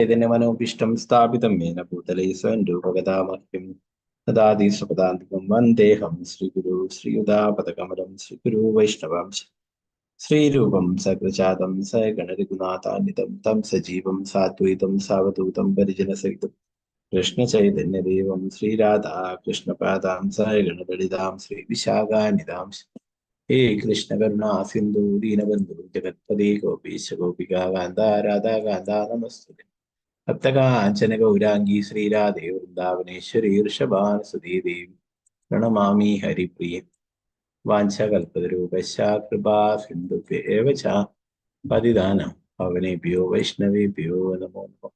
ചൈതന്യമനോഭീഷ്ടം സ്ഥാപിതം യേന ഭൂതലേ സ്വയം രൂപഗതാമഹ്യം ദദാതി സ്വപദാന്തികം വന്ദേഹം ശ്രീഗുരു ശ്രീയുതാപദകമലം ശ്രീഗുരു വൈഷ്ണവം ശ്രീരൂപം സകൃജാതം സഗണരഘുനാഥാന്വിതം തം സജീവം സാദ്വൈതം സാവധൂതം പരിജനസഹിതം കൃഷ്ണചൈതന്യദേവം ശ്രീരാധാ കൃഷ്ണപാദാം സഗണലളിതാം ശ്രീവിശാഖാനിതാം. ഹേ കൃഷ്ണ കരുണാ സിന്ധു ദീനബന്ധു ജഗത്പതി ഗോപീശ ഗോപികാ കാന്ത രാധാ കാന്ത നമസ്തുതേ. തപ്തകാഞ്ചന ഗൗരാംഗി ശ്രീരാധേ വൃന്ദാവനേശ്വരി ഋഷഭാനുസുതേ ദേവി പ്രണമാമി ഹരിപ്രിയേ. വാഞ്ചാകൽപതരൂപശ്ച കൃപാ സിന്ധുഭ്യ ഏവ ച പതിതാനം പവനേഭ്യോ വൈഷ്ണവേഭ്യോ നമോ നമഃ.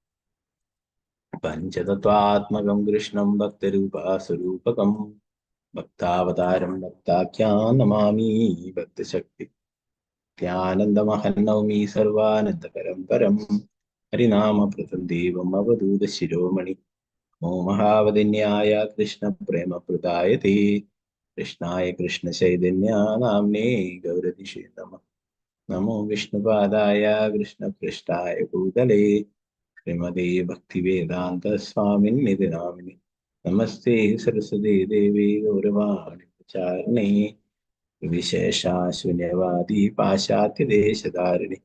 പഞ്ചതത്വാത്മകം കൃഷ്ണം ഭക്തരൂപാസ്വരൂപകം ഭക്താവതാരം ഭക്താഖ്യാൻ നമാമി ഭക്തശക്തി ത്യാനന്ദമഹന്നൗമി സർവാനന്ദകരം പരം ഹരിനാമപ്രദം ദേവം അവധൂത ശിരോമണി. നമോ മഹാവദിന്യായ കൃഷ്ണ പ്രേമപ്രദായതേ കൃഷ്ണായ കൃഷ്ണ ചൈതന്യ നാംനേ ഗൗരതിഷേ നമഃ. നമോ വിഷ്ണുപാദായ കൃഷ്ണപൃഷ്ഠായ ഭൂതലേ ശ്രീമതേ ഭക്തിവേദാന്ത സ്വാമിന്നിതി നാമിനി. നമസ്തേ സരസ്വതേ ദേവി ഗൗരവാണി പ്രചാരിണേ വിശേഷാശൂന്യവാദി പാശ്ചാത്യദേശധാരിണി.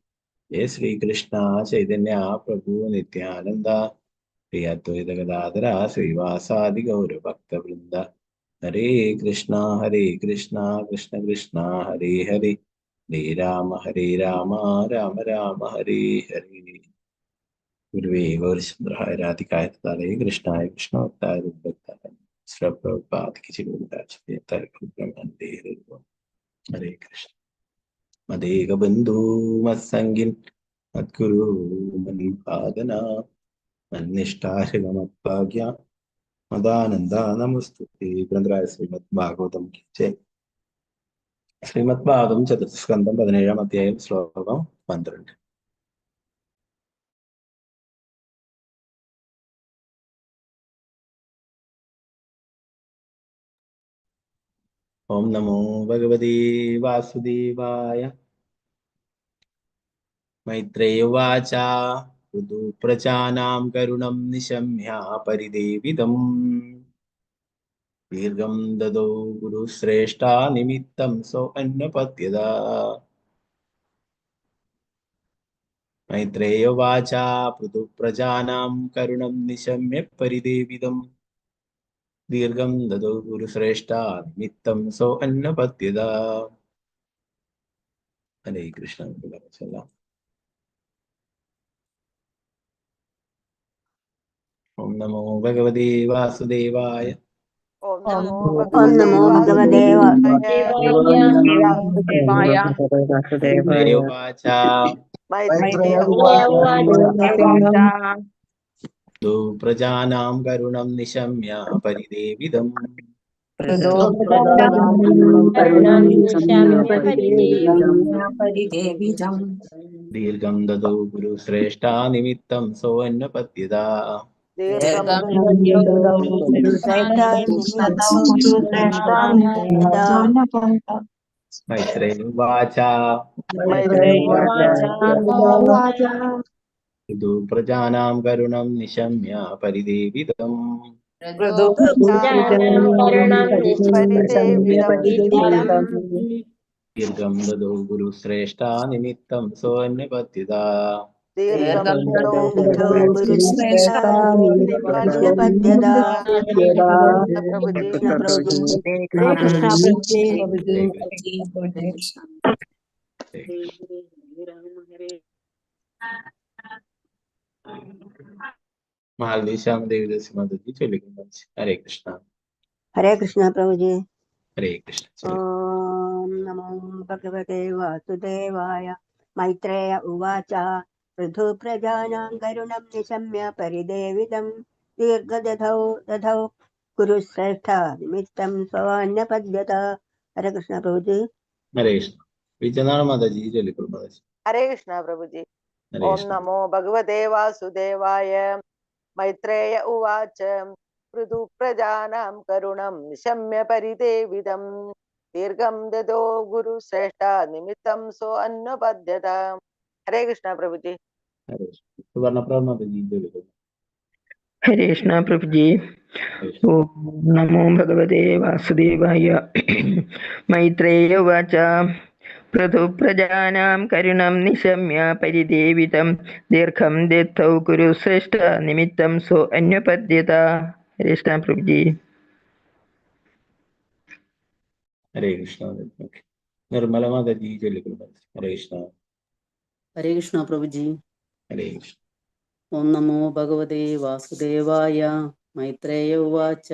ജയ ശ്രീകൃഷ്ണ ചൈതന്യ പ്രഭു നിത്യാനന്ദ ശ്രീ അദ്വൈത ഗദാധര ശ്രീവാസാദി ഗൗരഭക്തവൃന്ദ. ഹരേ കൃഷ്ണ ഹരേ കൃഷ്ണ കൃഷ്ണ കൃഷ്ണ ഹരേ ഹരേ ഹരേ രാമ ഹരേ രാമ രാമ രാമ ഹരേ ഹരേ. ഗുരുവേ ഗൗരചന്ദ്രായ രാധികായ തദാലയ കൃഷ്ണായ കൃഷ്ണഭക്തായ ഭക്തായ ഹരേ കൃഷ്ണ. മദേക ബന്ധു മത്സംഗിൻ മദ്ഗുരു മൻപാദന മന്നിഷ്ടാശകമത്ഭാഗ്യ മദാനന്ദ നമസ്തുതേ. ഗ്രന്ഥരായ ശ്രീമദ് ഭാഗവതം കി ജയ്. ശ്രീമദ് ഭാഗവതം ചതുർത്ഥസ്കന്ധം 17-ാം അധ്യായം ശ്ലോകം 12. ഓം നമോ ഭഗവതേ വാസുദേവായ. മൈത്രേയുവാച ഋതുപ്രജാനാം കരുണം നിശമ്യ പരിദേവിതം ദീർഘം ദദോ ഗുരുശ്രേഷ്ഠ നിമിത്തം സോ അന്വപദ്യത. മൈത്രേയുവാച പൃഥുപ്രജാനാം കരുണം നിശമ്യ പരിദേവിതം ദീർഘം ദദോ ഗുരുശ്രേഷ്ഠ നിമിത്തം സോ അന്വപദ്യത. ഹരേ കൃഷ്ണ. ഓം നമോ ഭഗവതേ വാസുദേവായ. ഓം നമോ ഓം നമോ ഭഗവതേ വാസുദേവായ. മൈത്രേയുവാച പ്രജാനാം കരുണം നിശമ്യ പരിദേവിതം ദീർഘം ദദോ ഗുരുശ്രേഷ്ഠ നിമിത്തം സോ അന്വപദ്യത. മൈത്രേയുവാച പ്രജാനാം കരുണം നിശമ്യ പരിദേവിതം ദീർഘം ദദോ ഗുരുശ്രേഷ്ഠ നിമിത്തം സോ അന്വപദ്യത. മാലതി ശ്യാമ ദേവിദാസി മാതാജി ചൊല്ലിക്കുന്നു. ഹരേ കൃഷ്ണ. ഹരേ കൃഷ്ണ പ്രഭുജി. ഹരേ കൃഷ്ണ. ഓം നമോ ഭഗവതേ വാസുദേവായ. മൈത്രേയ ഉവാച പൃഥുപ്രജാനാം കരുണം നിശമ്യ പരിദേവിതം ദീർഘദധൗ ദധൗ ഗുരുശ്രേഷ്ഠ നിമിത്തം സ്വാന്യപദ്യത. ഹരേ കൃഷ്ണ പ്രഭുജി. ഹരേ കൃഷ്ണ. വിജയനാഥ മാതാജി ചൊല്ലിക്കൊള്ളു മാതാജി. ഹരേ കൃഷ്ണ പ്രഭുജി. ഹരേ ഓം കൃഷ്ണ. നമോ ഭഗവതേ വാസുദേവായ. മൈത്രേയ ഉവാച പൃഥുപ്രജാനാം കരുണം നിശമ്യ പരിദേവിതം ദീർഘം ദദോ ഗുരുശ്രേഷ്ഠ നിമിത്തം സോ അന്വപദ്യത. ഹരേ കൃഷ്ണ പ്രഭുജി. ഹരേ കൃഷ്ണ. സുവർണപ്രഭ മാതാജി ചൊല്ലിക്കൊള്ളൂ. ഹരേ കൃഷ്ണ പ്രഭുജി. ഓം നമോ ഭഗവതേ വാസുദേവായ. മൈത്രേയ ഉവാച പൃഥു പ്രജാനാം കരുണം നിശമ്യ പരിദേവിതം ദീർഘം ദത്തൗ കുരു ശ്രേഷ്ഠ നിമിത്തം സോ അന്വപദ്യത. ഹരേ കൃഷ്ണ പ്രഭുജി. ഹരേ കൃഷ്ണ. ഓക്കെ, നിർമ്മല മാതാജി ചൊല്ലിക്കൊള്ളൂ. ഹരേ കൃഷ്ണ. ഹരേ കൃഷ്ണ പ്രഭുജി. ഹരേ കൃഷ്ണ. ഓം നമോ ഭഗവതേ വാസുദേവായ. മൈത്രേയ ഉവാച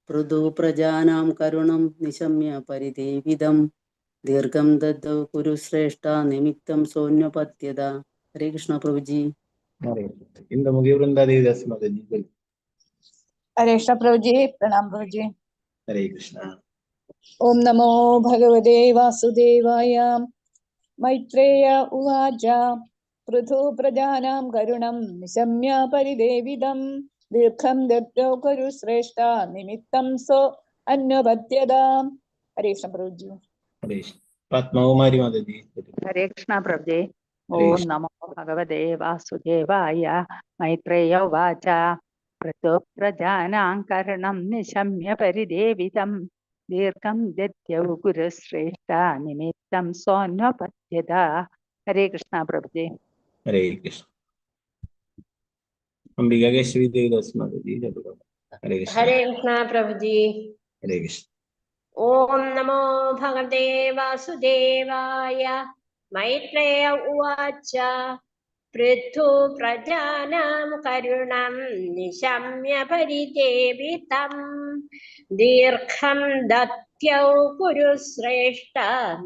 പൃഥു പ്രജാനാം കരുണം നിശമ്യ പരിദേവിതം ദീർഘം ദദ്ദൗ കുരു ശ്രേഷ്ഠ നിമിത്തം സോന്യപദ്യത. ഹരേ കൃഷ്ണ പ്രഭുജി. ഹരേ കൃഷ്ണ. ഇന്ദുമുഖി വൃന്ദാദേവിദാസ് മാതാജി ചൊല്ലി. ഹരേ കൃഷ്ണ പ്രഭുജി. പ്രണാം പ്രഭുജി. ഹരേ കൃഷ്ണ. ഓം നമോ ഭഗവതേ വാസുദേവായ. മൈത്രേയ ഉവാച പൃഥു പ്രജാനാം കരുണം നിശമ്യ പരിദേവിതം ദീർഘം ദത്തൗ കുരു ശ്രേഷ്ഠ നിമിത്തം സോ അന്വപദ്യത. ഹരേ കൃഷ്ണ പ്രഭുജി. ഹരേ കൃഷ്ണ. പത്മകുമാരി മാതാജി ചൊല്ലി. ഹരേ കൃഷ്ണ പ്രഭുജി. ഹരേ ഓം കൃഷ്ണ. നമോ ഭഗവതേ വാസുദേവായ. മൈത്രേയ ഉവാച പൃഥു പ്രജാനാം കരുണം നിശമ്യ പരിദേവിതം ദീർഘം ദദ്യൗ ഗുരുശ്രേഷ്ഠ നിമിത്തം സോന്വപദ്യത. ഹരേ കൃഷ്ണ പ്രഭുജി. ഹരേ കൃഷ്ണ. അംബിക കേശവി ദേവിദാസ് മാതാജി ചൊല്ലിക്കൊള്ളൂ. ഹരേ കൃഷ്ണ. ഹരേ കൃഷ്ണ പ്രഭുജി. ഹരേ കൃഷ്ണ. ഓം നമോ ഭഗവതേ വാസുദേവായ. മൈത്രേയ ഉവാച പൃഥു പ്രജാനാം കരുണം നിശമ്യ പരിദേവിതം ദീർഘം ദത്യൗ കുരു ശ്രേഷ്ഠ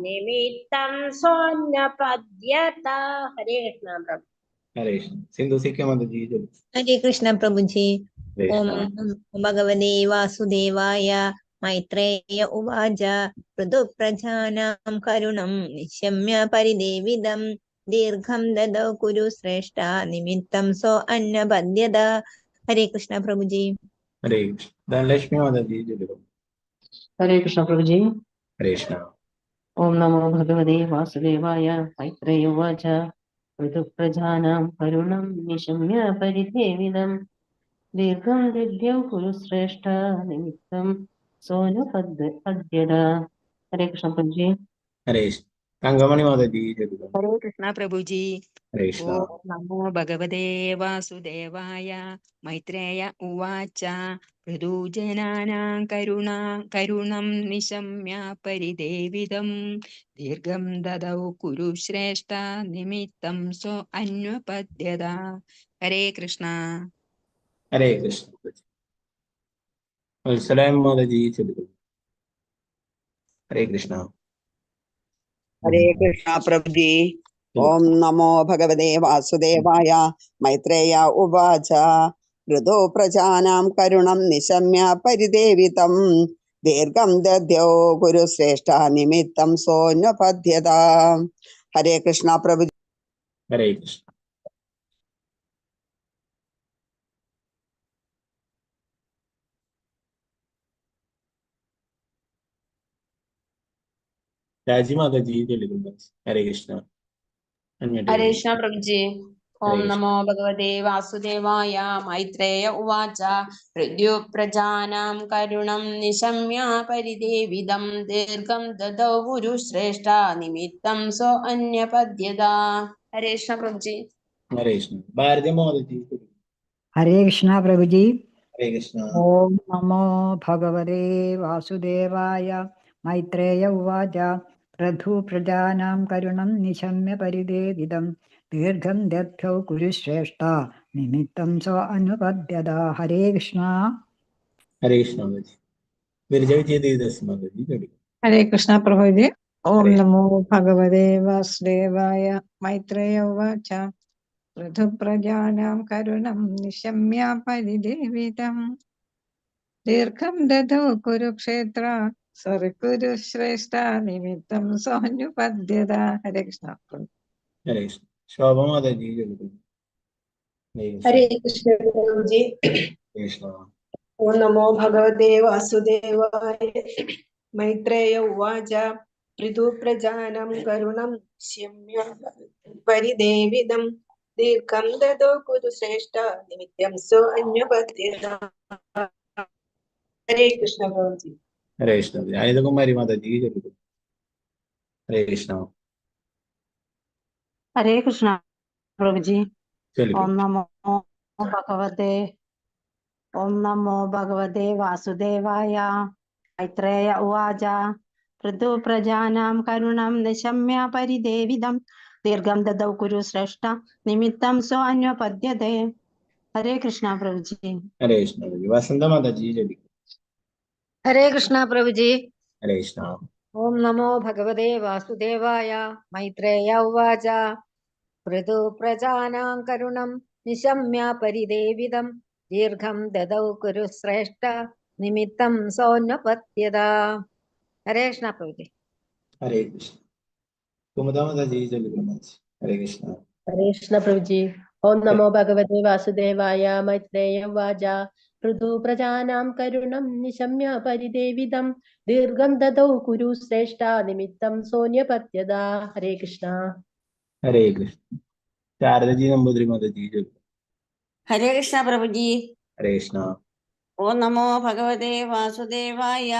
നിമിത്തം സോന്യപദ്യത. ഹരേ കൃഷ്ണ പ്രഭു. ഹരേ കൃഷ്ണ. സിന്ധു സി കെ മാതാജി ചൊല്ലി. ഹരേ കൃഷ്ണ പ്രഭുജി. ഹരേ ഓം കൃഷ്ണ. നമോ ഭഗവതേ വാസുദേവായ. മൈത്രേയ ഉവാച പൃഥു പ്രജാനാം കരുണം നിശമ്യ പരിദേവിതം ദീർഘം ദദൗ കുരു ശ്രേഷ്ഠ നിമിത്തം സോ അന്നപദ്യത. ഹരേ കൃഷ്ണ പ്രഭുജി. ഹരേ കൃഷ്ണ. ധനലക്ഷ്മി മാതാജി ചൊല്ലിക്കൊള്ളൂ. ഹരേ കൃഷ്ണ പ്രഭുജി. ഹരേ കൃഷ്ണ. ഓം നമോ ഭഗവതേ വാസുദേവായ. മൈത്രേയ ഉവാച പൃഥുപ്രജാനാം കരുണം നിശമ്യ പരിദേവിതം ദീർഘം ദദ്യൗ കുരു ശ്രേഷ്ഠ നിമിത്തം സോനുപദ്യത. ഹരേ കൃഷ്ണ പ്രഭുജി. ഹരേ കൃഷ്ണ. തങ്കമണി മാതാജി ചൊല്ലിക്കൊള്ളൂ. ഹരേ കൃഷ്ണ പ്രഭുജി. ഹരേ കൃഷ്ണ. ഓം നമോ ഭഗവതേ വാസുദേവായ. മൈത്രേയ ഉവാച പൃഥുജനാനാം കരുണം നിശമ്യ പരിദേവിതം ദീർഘം ദദൗ കുരു ശ്രേഷ്ഠ നിമിത്തം സോ അന്വപദ്യത. ഹരേ കൃഷ്ണ. ഹരേ കൃഷ്ണ. വത്സലാം മാതാജി ചൊല്ലിക്കൊള്ളൂ. ഹരേ കൃഷ്ണ. ഹരേ കൃഷ്ണ പ്രഭുജി. ഓം നമോ ഭഗവതേ വാസുദേവായ. മൈത്രേയ ഉവാച ഋതു പ്രജാനാം കരുണം നിശമ്യ പരിദേവിതം ദീർഘം ദദ്യൗ കുരു ശ്രേഷ്ഠ നിമിത്തം സോന്വപദ്യത. ഹരേ കൃഷ്ണ പ്രഭു. ഹരേ കൃഷ്ണ. രാജി മാതാജി ചൊല്ലിക്കൊള്ളൂ. ഹരേ കൃഷ്ണ. അൺമ്യൂട്ട് ഹരേ ചെയ്യൂ. കൃഷ്ണ പ്രഭുജി. ഓം ഹരേ കൃഷ്ണ. നമോ ഭഗവതേ വാസുദേവായ. മൈത്രേയ ഉവാച പൃഥ്വിപ്രജാനാം കരുണം നിശമ്യ പരിദേവിതം ദീർഘം ദദൗ ഗുരു ശ്രേഷ്ഠ നിമിത്തം സോ അന്യപദ്യത. ഹരേ കൃഷ്ണ പ്രഭുജി. ഹരേ കൃഷ്ണ. ഭാരതി മാതാജി ചൊല്ലിക്കൊള്ളൂ. ഹരേ കൃഷ്ണ പ്രഭുജി. ഹരേ കൃഷ്ണ. ഓം നമോ ഭഗവതേ വാസുദേവായ. മൈത്രേയ ഉവാച പൃഥു പ്രജാനാം കരുണം നിശമ്യ പരിദേവിതം ദീർഘം ദഭ്യൗ കുരു ശ്രേഷ്ഠ നിമിത്തം സോ അനുപദ്യത. ഹരേ കൃഷ്ണ. ഹരേ കൃഷ്ണ മാതാജി. വിരജ വിജയ ദേവിദാസ് മാതാജി ചൊല്ലിക്കൊള്ളൂ. ഹരേ കൃഷ്ണ പ്രഭുജി. ഓം ഹരേ നമോ ഭഗവതേ വാസുദേവായ. മൈത്രേയ ഉവാച പൃഥുപ്രജാനാം കരുണം നിശമ്യ പരിദേവിതം ദീർഘം ദധൗ കുരുക്ഷേത്ര സർക്കുരു ശ്രേഷ്ഠ നിമിത്തം സോനുപദ്യത. ഹരേ കൃഷ്ണ. ഹരേ കൃഷ്ണ. ശോഭ മാതാജി ചൊല്ലിക്കൊള്ളൂ. ഹരേ കൃഷ്ണ. ഹരേ കൃഷ്ണ പ്രഭുജി. ഹരേ കൃഷ്ണ. ഓം നമോ ഭഗവതേ വാസുദേവായ. മൈത്രേയ ഉവാച പൃഥു പ്രജാനം കരുണം ശമ്യ പരിദേവിതം ദീർഘം ദദോ കുരു ശ്രേഷ്ഠ നിമിത്തം സോ അന്യപദ്യത. ഹരേ കൃഷ്ണ പ്രഭുജി. ഹരേ കൃഷ്ണ. അനിതകുമാരി മാതാജി ചൊല്ലിക്കോ. ഹരേ കൃഷ്ണ. ഹരേ കൃഷ്ണ പ്രഭുജി. ചൊല്ലിക്കോ. ഓം നമോ ഭഗവതേ ഓം നമോ ഭഗവതേ വാസുദേവായ. മൈത്രേയ ഉവാച പൃഥു പ്രജാനാം കരുണം നിശമ്യ പരിദേവിതം ദീർഘം ദദൗ കുരു ശ്രേഷ്ഠ നിമിത്തം സോ അന്വപദ്യതേ. ഹരേ കൃഷ്ണ പ്രഭുജി. ഹരേ കൃഷ്ണ. വസന്ത മാതാജി ചൊല്ലിക്കോ. ഹരേ കൃഷ്ണ പ്രഭുജി. ഹരേ കൃഷ്ണ. ഓം നമോ ഭഗവതേ വാസുദേവായ. മൈത്രേയ ഉവാച പൃഥു പ്രജാനാം കരുണം നിശമ്യ പരിദേവിതം ദീർഘം ദദൗ കുരു ശ്രേഷ്ഠ നിമിത്തം സോന്വപദ്യത. ഹരേ കൃഷ്ണ പ്രഭുജി. ഹരേ കൃഷ്ണ. കുമുദ മാതാജി ചൊല്ലിക്കോ മാതാജി. ഹരേ കൃഷ്ണ. ഹരേ കൃഷ്ണ പ്രഭുജി. ഓം നമോ ഭഗവതേ വാസുദേവായ. മൈത്രേയ ഉവാച പൃഥു പ്രജാനാം കരുണം നിശമ്യ പരിദേവിതം ദീർഘം ദദൗ കുരു ശ്രേഷ്ഠ നിമിത്തം സോന്യപദ്യത. ഹരേ കൃഷ്ണ. ഹരേ കൃഷ്ണ. ശാരദജി നമ്പൂതിരി മാതാജി ചൊല്ലിക്കോ. ഹരേ കൃഷ്ണ പ്രഭുജി. ഹരേ കൃഷ്ണ. ഓം നമോ ഭഗവതേ വാസുദേവായ.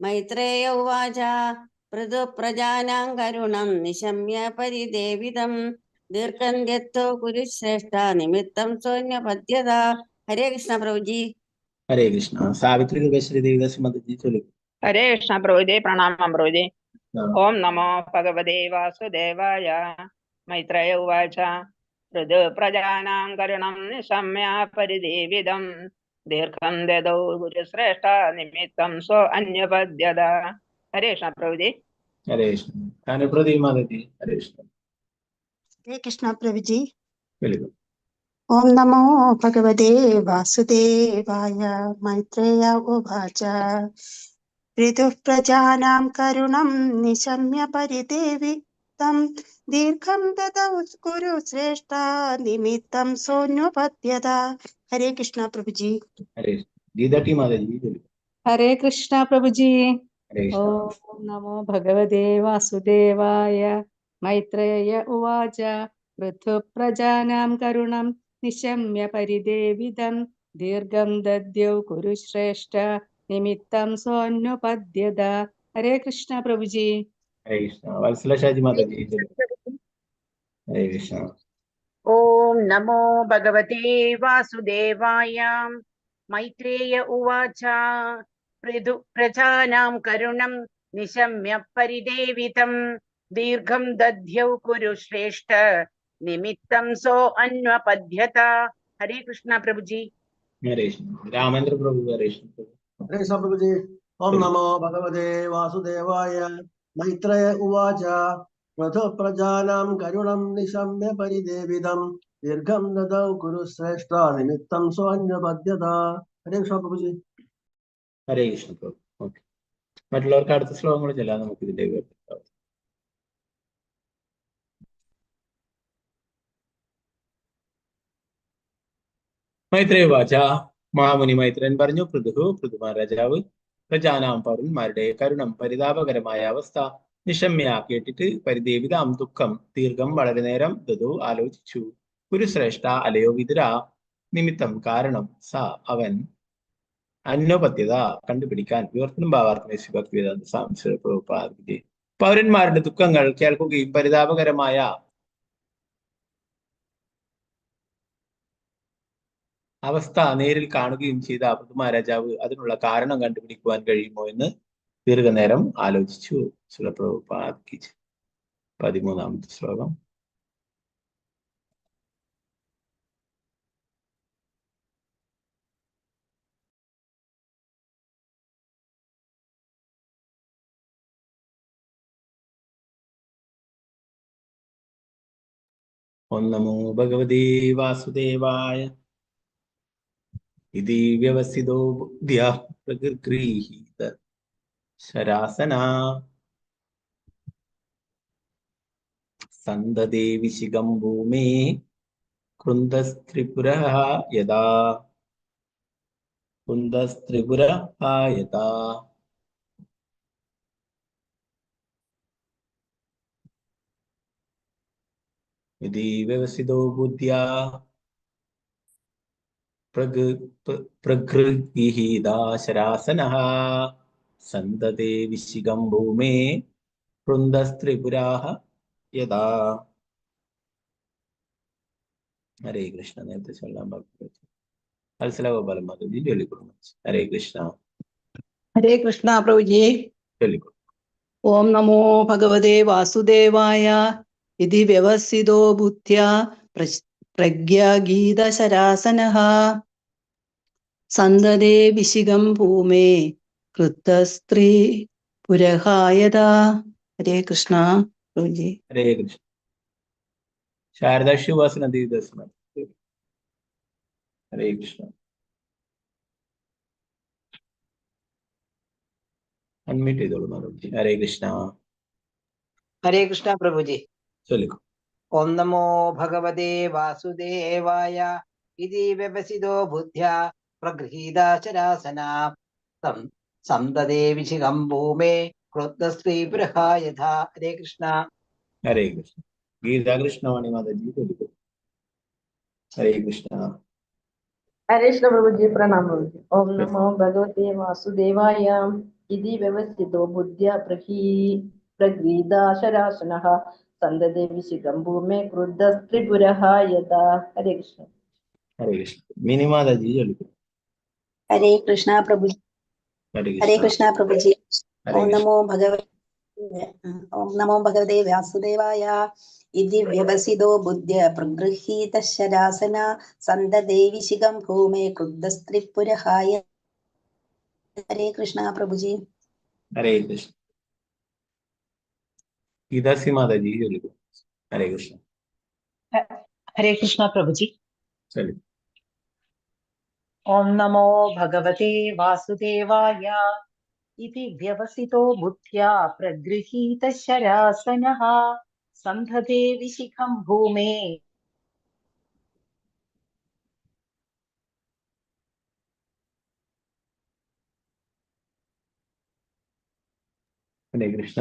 മൈത്രേയ ഉവാച പൃഥു പ്രജാനാം കരുണം നിശമ്യ പരിദേവിതം ദീർഘം ദത്തോ കുരുശ്രേഷ്ഠ നിമിത്തം സോന്യപദ്യത. ഹരേ കൃഷ്ണ പ്രഭുജി. ഹരേ കൃഷ്ണ. സാവിത്രി കൃപശ്രീ ദേവിദാസ് മാതാജി ചൊല്ലിക്കോ. ഹരേ കൃഷ്ണ പ്രഭുജി. പ്രണാമം പ്രഭുജി. ഓം നമോ ഭഗവതേ വാസുദേവായ. മൈത്രേയ ഉവാച പൃഥു പ്രജാനാം കരുണം നിശമ്യ പരിദേവിതം ദീർഘം ദദൗ ഗുരുശ്രേഷ്ഠ നിമിത്തം സോ അന്യപദ്യത. ഹരേ കൃഷ്ണ പ്രഭുജി. ഹരേ കൃഷ്ണ. അനുപ്രതി മാതാജി. ഹരേ കൃഷ്ണ. ഹരേ കൃഷ്ണ പ്രഭുജി. ചൊല്ലിക്കോ. ഓം നമോ ഭഗവതേ വാസുദേവായ. മൈത്രേയ ഉവാച ഋതുഃ പ്രജാനാം കരുണം നിശമ്യ പരിദേവി തം ദീർഘം ദദൗ കുരു ശ്രേഷ്ഠ നിമിത്തം സോന്വപദ്യത. ഹരേ കൃഷ്ണ പ്രഭുജി. ഹരേ കൃഷ്ണ. ഗീത ടി മാതാജി ചൊല്ലിക്കോ. ഹരേ കൃഷ്ണ പ്രഭുജി. ഹരേ കൃഷ്ണ. ഓം നമോ ഭഗവതേ വാസുദേവായ. മൈത്രേയ ഉവാച പൃഥു പ്രജാനാം കരുണം നിശമ്യ പരിദേവിതം ദീർഘം ദദ്യൗ കുരു ശ്രേഷ്ഠ നിമിത്തം സോന്വപദ്യത. ഹരേ കൃഷ്ണ പ്രഭുജി. ഹരേ കൃഷ്ണ. വത്സല ഷാജി മാതാജി ചൊല്ലിക്കോ. ഹരേ കൃഷ്ണ. ഓം നമോ ഭഗവതേ വാസുദേവായ. മൈത്രേയ ഉവാച പൃഥു പ്രജാനാം കരുണം നിശമ്യ പരിദേവിതം ദീർഘം ദധ്യൗ കുരു ശ്രേഷ്ഠ നിമിത്തം സോ അന്വപദ്യത. ഹരേ കൃഷ്ണ പ്രഭുജി. ഹരേ കൃഷ്ണ. രാമേന്ദ്ര പ്രഭു. ഹരേ കൃഷ്ണ പ്രഭു. ഹരേ കൃഷ്ണ പ്രഭുജി. ഓം നമോ ഭഗവതേ വാസുദേവായ. മൈത്രേയ ഉവാച പൃഥു പ്രജാനാം കരുണം നിശമ്യ പരിദേവിതം ദീർഘം ദദൗ കുരു ശ്രേഷ്ഠ നിമിത്തം സോന്യപദ്യത. ഹരേ കൃഷ്ണ പ്രഭുജി. ഹരേ കൃഷ്ണ പ്രഭു. ഓക്കെ, മറ്റുള്ളവർക്ക് അടുത്ത ശ്ലോകം കൂടെ ചെല്ലാം നമുക്ക് ഇതിന്റെ. മൈത്രേയ വാച മഹാമുനി മൈത്രൻ പറഞ്ഞു, പൃഥു പൃഥുമാ രാജാവ് പ്രജാനാം പൗരന്മാരുടെ കരുണം പരിതാപകരമായ അവസ്ഥ നിശമ്യ കേട്ടിട്ട് പരിദേവിതാം ദുഃഖം ദീർഘം വളരെ നേരം ദതു ആലോചിച്ചു. ഗുരുശ്രേഷ്ഠ അലയോ വിതുര നിമിത്തം കാരണം സ അവൻ അന്യോപത്യത കണ്ടുപിടിക്കാൻ വിവർത്തനം ഭാവാർത്ഥമേ ഭക്തിവേദാന്ത സ്വാമി പ്രഭുപാദ്. പൗരന്മാരുടെ ദുഃഖങ്ങൾ കേൾക്കുകയും പരിതാപകരമായ അവസ്ഥ നേരിൽ കാണുകയും ചെയ്ത പൃഥുമഹാരാജാവ് അതിനുള്ള കാരണം കണ്ടുപിടിക്കുവാൻ കഴിയുമോ എന്ന് ദീർഘനേരം ആലോചിച്ചു. ശ്രീല പ്രഭുപാദ് 13-ാമത്തെ ശ്ലോകം. ഓം നമോ ഭഗവതേ വാസുദേവായ. ഇതി വ്യവസിതോ ബുദ്ധ്യാ പ്രഗൃഹീത ശരാസന സന്തതേ വിശിഖം ഭൂമേ കൃന്ദസ്ത്രിപുരഃ യഥാ കുന്ദസ്ത്രിപുരഃ യഥാ. ഇതി വ്യവസിതോ ബുദ്ധ്യാ പ്രഗൃഹീതാശരാസനഃ സന്തതേ വിശിഖം ഭൂമേ വൃന്ദസ്ത്രിപുരാഹ യഥാ. ഹരേ കൃഷ്ണ. നേരത്തെ ചൊല്ലാൻ ബാക്കി അൽസല ഗോപാലൻ മാതാജി ചൊല്ലിക്കൊടുക്കും. ഹരേ കൃഷ്ണ. ഹരേ കൃഷ്ണ പ്രഭുജി. ചൊല്ലിക്കൊടുക്കും. ഓം നമോ ഭഗവതേ വാസുദേവായ. ഇതി വ്യവസിതോ ബുദ്ധ്യാ പ്രജ്ഞാഗീതശരാസനഃ സന്തതേ വിശിഖം ഭൂമേ കൃത്തസ്ത്രീ പുരഹായത. ഹരേ കൃഷ്ണ പ്രഭുജി. ഹരേ കൃഷ്ണ. ശാരദാ ശിവാസന ദീദസ്മ. ഹരേ കൃഷ്ണ. അൺമ്യൂട്ട് ചെയ്തോളൂ മാതാജി. ഹരേ കൃഷ്ണ. ഹരേ കൃഷ്ണ പ്രഭുജി. ചൊല്ലിക്കോ. ഓം നമോ ഭഗവതേ വാസുദേവായ. ഇതി വ്യവസിതോ ബുദ്ധ്യാ പ്രഗൃഹീതാശരാസന സന്തതേ വിശിഖം ഭൂമേ ക്രുദ്ധസ്ത്രീ പുരഹായഥ. ഹരേ കൃഷ്ണ. ഹരേ കൃഷ്ണ. ഗീതാ കൃഷ്ണവാണി മാതാജി ചൊല്ലിക്കോ. ഹരേ കൃഷ്ണ. ഹരേ കൃഷ്ണ പ്രഭുജി, പ്രണാം പ്രഭുജി. ഓം നമോ ഭഗവതേ വാസുദേവായ. ഇതി വ്യവസ്ഥിതോ ബുദ്ധ്യാ പ്രഗൃഹീതാശരാസനഃ സന്തതേ വിശിഖം ഭൂമേ ക്രുദ്ധസ്ത്രിപുരഃ യഥാ. ഹരേ കൃഷ്ണ. ഹരേ കൃഷ്ണ. മിനി മാതാജി ചൊല്ലിക്കോ. ഹരേ കൃഷ്ണ പ്രഭുജി. ഹരേ ഹരേ കൃഷ്ണ. കൃഷ്ണ പ്രഭുജി. ഹരേ ഓം കൃഷ്ണ. നമോ ഭഗവതേ ഓം നമോ ഭഗവതേ വാസുദേവായ. ഇതി വ്യവസിതോ ബുദ്ധ്യ പ്രഗൃഹീതശരാസന സന്തതേ വിശിഖം ഭൂമേ ക്രുദ്ധസ്ത്രിപുരഹായ. ഹരേ കൃഷ്ണ പ്രഭുജി. ഹരേ കൃഷ്ണ. ഗീതാസി മാതാജി ചൊല്ലിക്കോ. ഹരേ കൃഷ്ണ. ഹരേ കൃഷ്ണ പ്രഭുജി. ചൊല്ലിക്കോ. ഓം നമോ ഭഗവതേ വാസുദേവായ. ഇതി വ്യവസിതോ ബുദ്ധ്യാ പ്രഗൃഹീതശരാസനഃ സന്ധതേ വിശിഖം ഭൂമേ ഹരേ കൃഷ്ണ.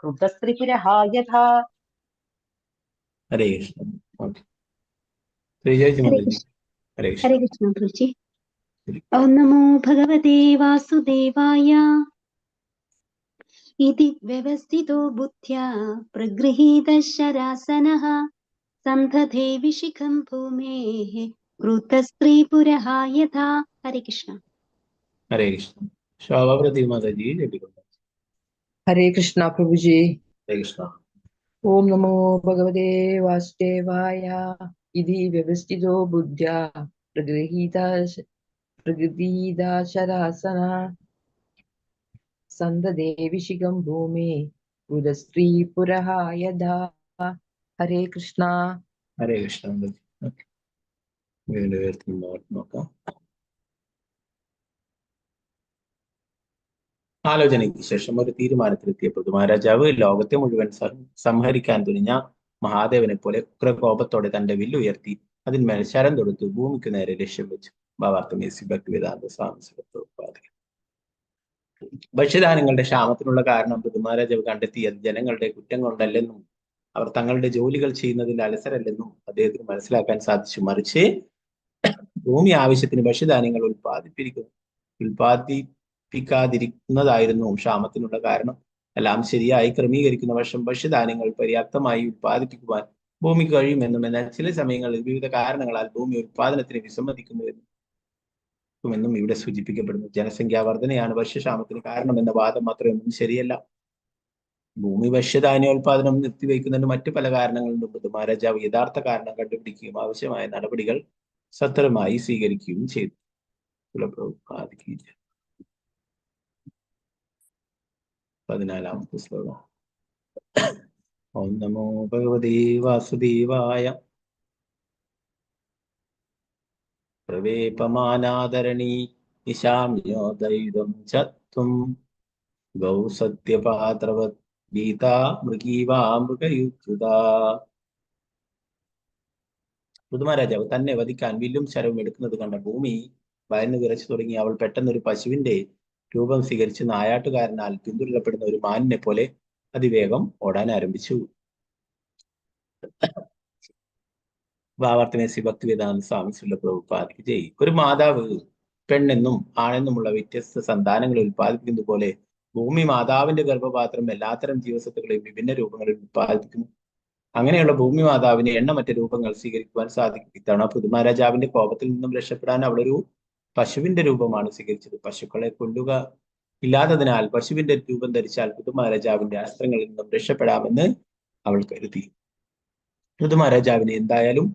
ക്രുദ്ധസ്ത്രിപുരഃ യഥാ. ഹരേ കൃഷ്ണ. ഓക്കെ. ശ്രീജയജി ഹരേ മാതാജി. കൃഷ്ണ. ഹരേ കൃഷ്ണ. ഹരേ കൃഷ്ണ പ്രഭുജി. ഓം നമോ ഭഗവതേ വാസുദേവായ. ഇതി വ്യവസ്ഥിതോ ബുദ്ധ്യാ പ്രഗൃഹീതശരാസനഃ സന്ധതേ വിശിഖം ഭൂമേഃ ക്രുതസ്ത്രീപുരഃ യഥാ. ഹരേ കൃഷ്ണ. ഹരേ കൃഷ്ണ. ശോഭ പ്രതി മാതാജി ചൊല്ലിക്കോ. ഹരേ കൃഷ്ണ പ്രഭുജി. ഹരേ കൃഷ്ണ. ഓം നമോ ഭഗവതേ വാസുദേവായ. ഇതി വ്യവസ്ഥിതോ ബുദ്ധ്യാ പ്രഗൃഹീതാശരാസന സന്തതേ വിശിഖം ഭൂമേ കുലസ്ത്രീ പുരഃ യഥാ. ഹരേ കൃഷ്ണ. ഹരേ കൃഷ്ണ. ഓക്കെ. വീണ്ടും ഉയർത്തി നോക്കാം. ആലോചനയ്ക്ക് ശേഷം ഒരു തീരുമാനത്തിലെത്തിയ പൃഥുമഹാരാജാവ് ലോകത്തെ മുഴുവൻ സംഹരിക്കാൻ തുനിഞ്ഞ മഹാദേവനെ പോലെ ഉഗ്രകോപത്തോടെ തന്റെ വില്ലുയർത്തി അതിന്മേൽ ശരം തൊടുത്തു ഭൂമിക്ക് നേരെ ലക്ഷ്യം വെച്ചു. ഭാവാർത്ഥം എ സി ഭക്തിവേദാന്ത സ്വാമി സുഖപ്രഭുപാദ. ഭക്ഷ്യധാന്യങ്ങളുടെ ക്ഷാമത്തിനുള്ള കാരണം പൃഥുമഹാരാജാവ് കണ്ടെത്തി. അത് ജനങ്ങളുടെ കുറ്റം കൊണ്ടല്ലെന്നും അവർ തങ്ങളുടെ ജോലികൾ ചെയ്യുന്നതിൽ അലസരല്ലെന്നും അദ്ദേഹത്തിന് മനസ്സിലാക്കാൻ സാധിച്ചു. മറിച്ച് ഭൂമി ആവശ്യത്തിന് ഭക്ഷ്യധാന്യങ്ങൾ ഉൽപ്പാദിപ്പിക്കാതിരിക്കുന്നതായിരുന്നു ക്ഷാമത്തിനുള്ള കാരണം. എല്ലാം ശരിയായി ക്രമീകരിക്കുന്ന പക്ഷം ഭക്ഷ്യധാന്യങ്ങൾ പര്യാപ്തമായി ഉൽപ്പാദിപ്പിക്കുവാൻ ഭൂമിക്ക് കഴിയുമെന്നും എന്നാൽ ചില സമയങ്ങളിൽ വിവിധ കാരണങ്ങളാൽ ഭൂമി ഉൽപ്പാദനത്തിന് വിസമ്മതിക്കുന്നുവെന്നും ഇവിടെ സൂചിപ്പിക്കപ്പെടുന്നു. ജനസംഖ്യാ വർധനയാണ് ഭക്ഷ്യക്ഷാമത്തിന് കാരണമെന്ന വാദം മാത്രമൊന്നും ശരിയല്ല. ഭൂമി ഭക്ഷ്യധാന്യോൽപാദനം നിർത്തിവെക്കുന്നതിന് മറ്റു പല കാരണങ്ങളുണ്ട്. മഹാരാജാവ് യഥാർത്ഥ കാരണം കണ്ടുപിടിക്കുകയും ആവശ്യമായ നടപടികൾ സത്വരമായി സ്വീകരിക്കുകയും ചെയ്തു. 14-ാമത്തെ ശ്ലോകം. ഓം നമോ ഭഗവതേ വാസുദേവായ. പ്രവേപമാനാദരണീ നിശാമ്യോദൈതം ചത്വം ഗൗ സത്യപാത്രവത് ഗീതാ മൃഗീവാ മൃഗയുദ്ധുതാ. പൃഥുമഹാരാജാവ് തന്നെ വധിക്കാൻ വില്ലും ശരവും എടുക്കുന്നത് കണ്ട ഭൂമി ഭയന്ന് വിറച്ചു തുടങ്ങി. അവൾ പെട്ടെന്നൊരു പശുവിന്റെ രൂപം സ്വീകരിച്ച് നായാട്ടുകാരനാൽ പിന്തുടരപ്പെടുന്ന ഒരു മാനിനെ പോലെ അതിവേഗം ഓടാൻ ആരംഭിച്ചു. ഭാവാർത്ഥമേ ശ്രീ ഭക്തിവേദാന്ത സ്വാമി ശ്രീല പ്രഭുപാദ് ജയ്. ഒരു മാതാവ് പെണ്ണെന്നും ആണെന്നുമുള്ള വ്യത്യസ്ത സന്താനങ്ങളെ ഉൽപ്പാദിപ്പിക്കുന്നത് പോലെ ഭൂമി മാതാവിന്റെ ഗർഭപാത്രം എല്ലാത്തരം ജീവസത്തുക്കളെയും വിഭിന്ന രൂപങ്ങളിൽ ഉൽപ്പാദിപ്പിക്കുന്നു. അങ്ങനെയുള്ള ഭൂമി മാതാവിന് എണ്ണമറ്റ രൂപങ്ങൾ സ്വീകരിക്കുവാൻ സാധിക്കും. ഇത്തവണ പൃഥുമഹാരാജാവിന്റെ കോപത്തിൽ നിന്നും രക്ഷപ്പെടാൻ അവളൊരു പശുവിന്റെ രൂപമാണ് സ്വീകരിച്ചത്. പശുക്കളെ കൊല്ലുക ഇല്ലാത്തതിനാൽ പശുവിന്റെ രൂപം ധരിച്ചാൽ പൃഥുമഹാരാജാവിന്റെ അസ്ത്രങ്ങളിൽ നിന്നും രക്ഷപ്പെടാമെന്ന് അവൾ കരുതി. പൃഥുമഹാരാജാവിന് എന്തായാലും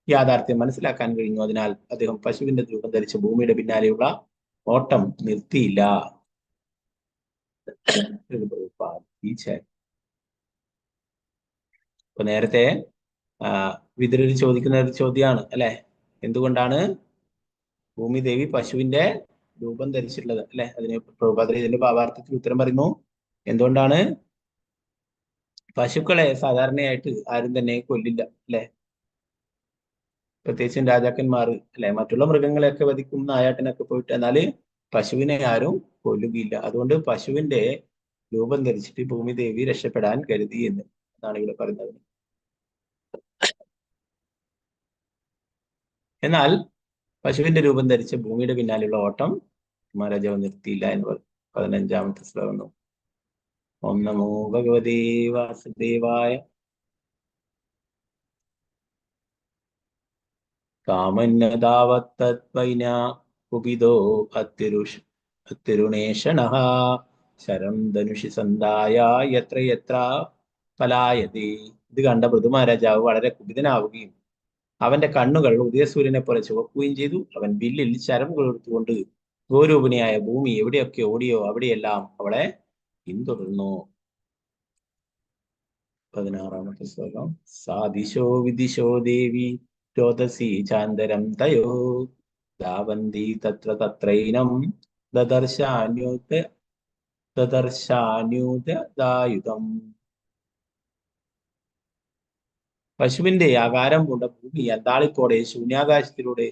യാഥാർത്ഥ്യം മനസ്സിലാക്കാൻ കഴിഞ്ഞു. അതിനാൽ അദ്ദേഹം പശുവിന്റെ രൂപം ധരിച്ച ഭൂമിയുടെ പിന്നാലെയുള്ള ഓട്ടം നിർത്തിയില്ല. അപ്പൊ നേരത്തെ വിതുരര് ചോദിക്കുന്ന ഒരു ചോദ്യമാണ് അല്ലെ? എന്തുകൊണ്ടാണ് ഭൂമിദേവി പശുവിന്റെ രൂപം ധരിച്ചിട്ടുള്ളത് അല്ലെ? അതിന് പ്രഭുപാദർ ഇതിന്റെ ഭാവാർത്ഥത്തിൽ ഉത്തരം പറയുന്നു. എന്തുകൊണ്ടാണ്? പശുക്കളെ സാധാരണയായിട്ട് ആരും തന്നെ കൊല്ലില്ല അല്ലെ? പ്രത്യേകിച്ചും രാജാക്കന്മാർ അല്ലെ? മറ്റുള്ള മൃഗങ്ങളെയൊക്കെ വധിക്കും, നായാട്ടിനൊക്കെ പോയിട്ട്. എന്നാല് പശുവിനെ ആരും കൊല്ലുകയില്ല. അതുകൊണ്ട് പശുവിന്റെ രൂപം ധരിച്ചിട്ട് ഭൂമിദേവി രക്ഷപ്പെടാൻ കരുതി എന്ന് എന്നാണ് ഇവിടെ പറയുന്നത്. എന്നാൽ പശുവിന്റെ രൂപം ധരിച്ച ഭൂമിയുടെ പിന്നാലെയുള്ള ഓട്ടം മഹാരാജാവ് നിർത്തിയില്ല എന്ന് പറയും. 15-ാമത്തെ ശ്ലോകം. ഓം നമോ ഭഗവതേ വാസുദേവായ. കാമന്നതാവത്തത്വൈന കുപിതോ അത്യരുണേഷണഃ ശരം ധനുഷി സന്ധായ യത്ര യത്ര പലായതേ. ഇത് കണ്ട പൃഥുമഹാരാജാവ് വളരെ കുപിതനാവുകയും അവന്റെ കണ്ണുകൾ ഉദയസൂര്യനെ പോലെ ചുവക്കുകയും ചെയ്തു. അവൻ വില്ലിൽ ശരം കൊടുത്തുകൊണ്ട് ഗോരൂപിണിയായ ഭൂമി എവിടെയൊക്കെ ഓടിയോ അവിടെയെല്ലാം അവളെ പിന്തുടർന്നു. 16-ാമത്തെ ശ്ലോകം. സാദിശോ വിദിശോ ദേവി രോദസി ചാന്തരം തയോ ധാവന്തി തത്ര തത്രൈനം ദദർശാന്യൂത ദദർശാന്യൂതദായുധം. പശുവിന്റെ ആകാരം പൂണ്ട ഭൂമി അന്താളിപ്പോടെ ശൂന്യാകാശത്തിലൂടെ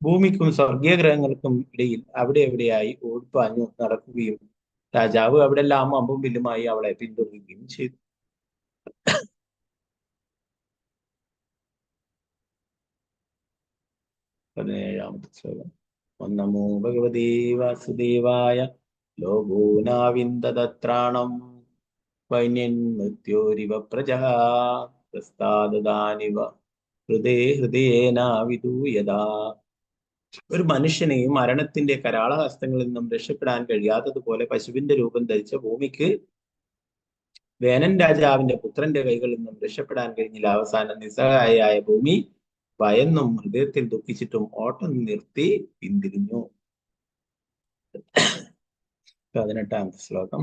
ഭൂമിക്കും സ്വർഗീയ ഗ്രഹങ്ങൾക്കും ഇടയിൽ അവിടെ എവിടെയായി ഓടിപ്പാഞ്ഞു നടക്കുകയും രാജാവ് അവിടെല്ലാം അമ്പും വില്ലുമായി അവളെ പിന്തുടരുകയും ചെയ്തു. 17-ാമത്തെ ശ്ലോകം. ഓം നമോ ഭഗവതേ വാസുദേവായ. ലോകോനാവിന്ദതത്രാണം വൈന്യൻ മൃത്യോരിവ പ്രജഃ പ്രസ്താദാനിവ ഹൃദേ ഹൃദയേന വിദൂയതാ. ഒരു മനുഷ്യനെ മരണത്തിന്റെ കരാളഹസ്തങ്ങളിൽ നിന്നും രക്ഷപ്പെടാൻ കഴിയാത്തതുപോലെ പശുവിന്റെ രൂപം ധരിച്ച ഭൂമിക്ക് വേനൻ രാജാവിന്റെ പുത്രന്റെ കൈകളിൽ നിന്നും രക്ഷപ്പെടാൻ കഴിഞ്ഞില്ല. അവസാനം നിസ്സഹായയായ ഭൂമി ഭയന്നും ഹൃദയത്തിൽ ദുഃഖിച്ചിട്ടും ഓട്ടം നിർത്തി പിന്തിരിഞ്ഞു. 18-ാമത്തെ ശ്ലോകം.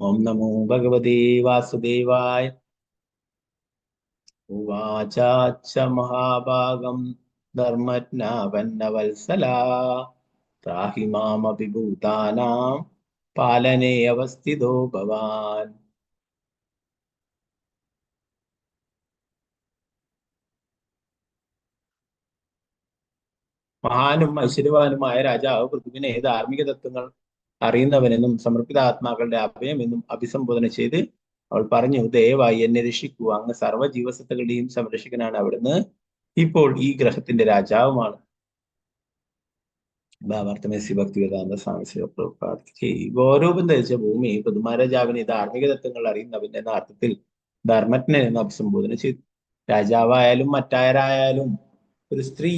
ഓം നമോ ഭഗവതേ വാസുദേവായ. ഉവാചാച്ച മഹാഭാഗം ധർമ്മജ്ഞാപന്നവത്സലാ ത്രാഹി മാമപി ഭൂതാനാം പാലനേ അവസ്ഥിതോ ഭവാൻ. മഹാനും ഐശ്വര്യവാനുമായ രാജാവ് പൃഥുവിനെ ധാർമ്മിക തത്വങ്ങൾ അറിയുന്നവനെന്നും സമർപ്പിത ആത്മാക്കളുടെ അഭയമെന്നും അഭിസംബോധന ചെയ്ത് അവൾ പറഞ്ഞു, ദയവായി എന്നെ രക്ഷിക്കൂ. അങ്ങ് സർവ്വ ജീവസത്തകളുടെയും സംരക്ഷകനാണ്. അവിടുന്ന് ഇപ്പോൾ ഈ ഗ്രഹത്തിന്റെ രാജാവുമാണ്. ഭാവാർത്ഥമേസി ഭക്തിവേദാന്ത സ്വാമി ശ്രീ പ്രഭുപാദ്. ഗോരൂപം ധരിച്ച ഭൂമി പൃഥുമഹാരാജാവിനെ ധാർമ്മിക തത്വങ്ങൾ അറിയുന്നവൻ എന്ന അർത്ഥത്തിൽ ധർമ്മജ്ഞൻ എന്ന് അഭിസംബോധന ചെയ്തു. രാജാവായാലും മറ്റാരായാലും ഒരു സ്ത്രീ,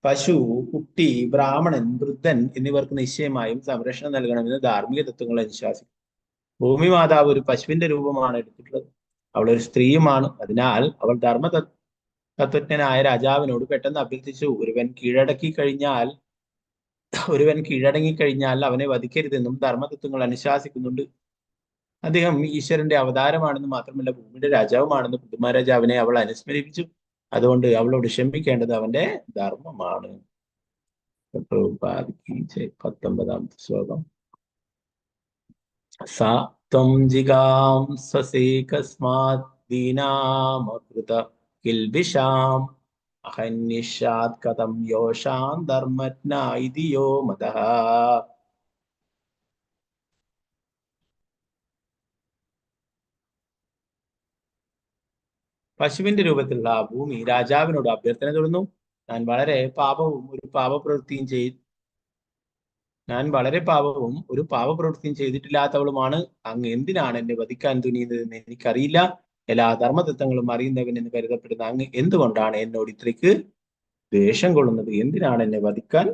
പശു, കുട്ടി, ബ്രാഹ്മണൻ, വൃദ്ധൻ എന്നിവർക്ക് നിശ്ചയമായും സംരക്ഷണം നൽകണമെന്ന് ധാർമ്മിക തത്വങ്ങൾ അനുശാസിക്കും. ഭൂമി മാതാവ് ഒരു പശുവിന്റെ രൂപമാണ് എടുത്തിട്ടുള്ളത്. അവൾ ഒരു സ്ത്രീയുമാണ്. അതിനാൽ അവൾ ധർമ്മ തത്വജ്ഞനായ രാജാവിനോട് പെട്ടെന്ന് അഭ്യർത്ഥിച്ചു, ഒരുവൻ കീഴടങ്ങിക്കഴിഞ്ഞാൽ അവനെ വധിക്കരുതെന്നും ധർമ്മതത്വങ്ങൾ അനുശാസിക്കുന്നുണ്ട്. അദ്ദേഹം ഈശ്വരന്റെ അവതാരമാണെന്ന് മാത്രമല്ല ഭൂമിയുടെ രാജാവുമാണെന്ന് പൃഥുമഹാരാജാവിനെ അവൾ അനുസ്മരിപ്പിച്ചു. അതുകൊണ്ട് അവളോട് ക്ഷമിക്കേണ്ടത് അവന്റെ ധർമ്മമാണ്. 19-ാമത്തെ ശ്ലോകം. സാ ത്വം ജിഗാം സ്വസേകസ്മാത് ദീനാമകൃത കിൽബിഷാം അഹന്യഷാത് കഥം യോഷാം ധർമ്മജ്ഞ ഇതി യോ മതഃ. പശുവിന്റെ രൂപത്തിലുള്ള ആ ഭൂമി രാജാവിനോട് അഭ്യർത്ഥന തുടർന്നു. ഞാൻ വളരെ പാപവും ഒരു പാപപ്രവൃത്തിയും ഞാൻ വളരെ പാപവും ഒരു പാപപ്രവൃത്തിയും ചെയ്തിട്ടില്ലാത്തവളുമാണ്. അങ്ങ് എന്തിനാണ് എന്നെ വധിക്കാൻ തുനിയുന്നതെന്ന് എനിക്കറിയില്ല. എല്ലാ ധർമ്മതത്വങ്ങളും അറിയുന്നവൻ എന്ന് കരുതപ്പെടുന്ന അങ്ങ് എന്തുകൊണ്ടാണ് എന്നോട് ഇത്രയ്ക്ക് ദ്വേഷം കൊള്ളുന്നത്? എന്തിനാണ് എന്നെ വധിക്കാൻ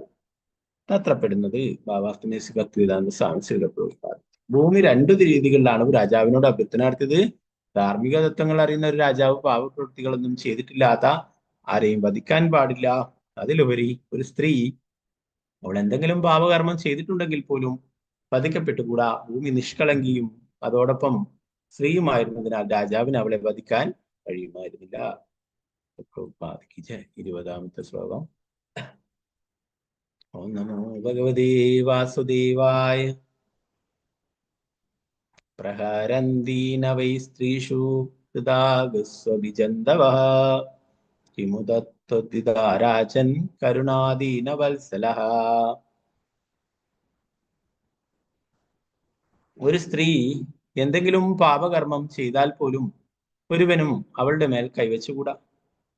തത്രപ്പെടുന്നത്? ഭാവാസ്തമേസി ഭക്തിവേദാന്ത സ്വാമി ശ്രീല പ്രഭുപാദ്. ഭൂമി രണ്ടു രീതികളിലാണ് രാജാവിനോട് അഭ്യർത്ഥന നടത്തിയത്. ധാർമ്മിക തത്വങ്ങൾ അറിയുന്ന ഒരു രാജാവ് പാപപ്രവൃത്തികളൊന്നും ചെയ്തിട്ടില്ലാത്ത ആരെയും വധിക്കാൻ പാടില്ല. അതിലുപരി ഒരു സ്ത്രീ അവൾ എന്തെങ്കിലും പാപകർമ്മം ചെയ്തിട്ടുണ്ടെങ്കിൽ പോലും വധിക്കപ്പെട്ടുകൂടാ. ഭൂമി നിഷ്കളങ്കിയും അതോടൊപ്പം സ്ത്രീയുമായിരുന്നതിനാൽ രാജാവിന് അവളെ വധിക്കാൻ കഴിയുമായിരുന്നില്ല. 20ാമത്തെ ശ്ലോകം. ഓം നമോ ഭഗവതേ വാസുദേവായ. പ്രഹരന്തീന വൈ സ്ത്രീഷു കൃതാഗസ്വഭിജന്തവഃ കിമുദത്വദ്വിതാരാജൻ കരുണാദീന വത്സലഃ. ഒരു സ്ത്രീ എന്തെങ്കിലും പാപകർമ്മം ചെയ്താൽ പോലും ഒരുവനും അവളുടെ മേൽ കൈവച്ചുകൂടാ.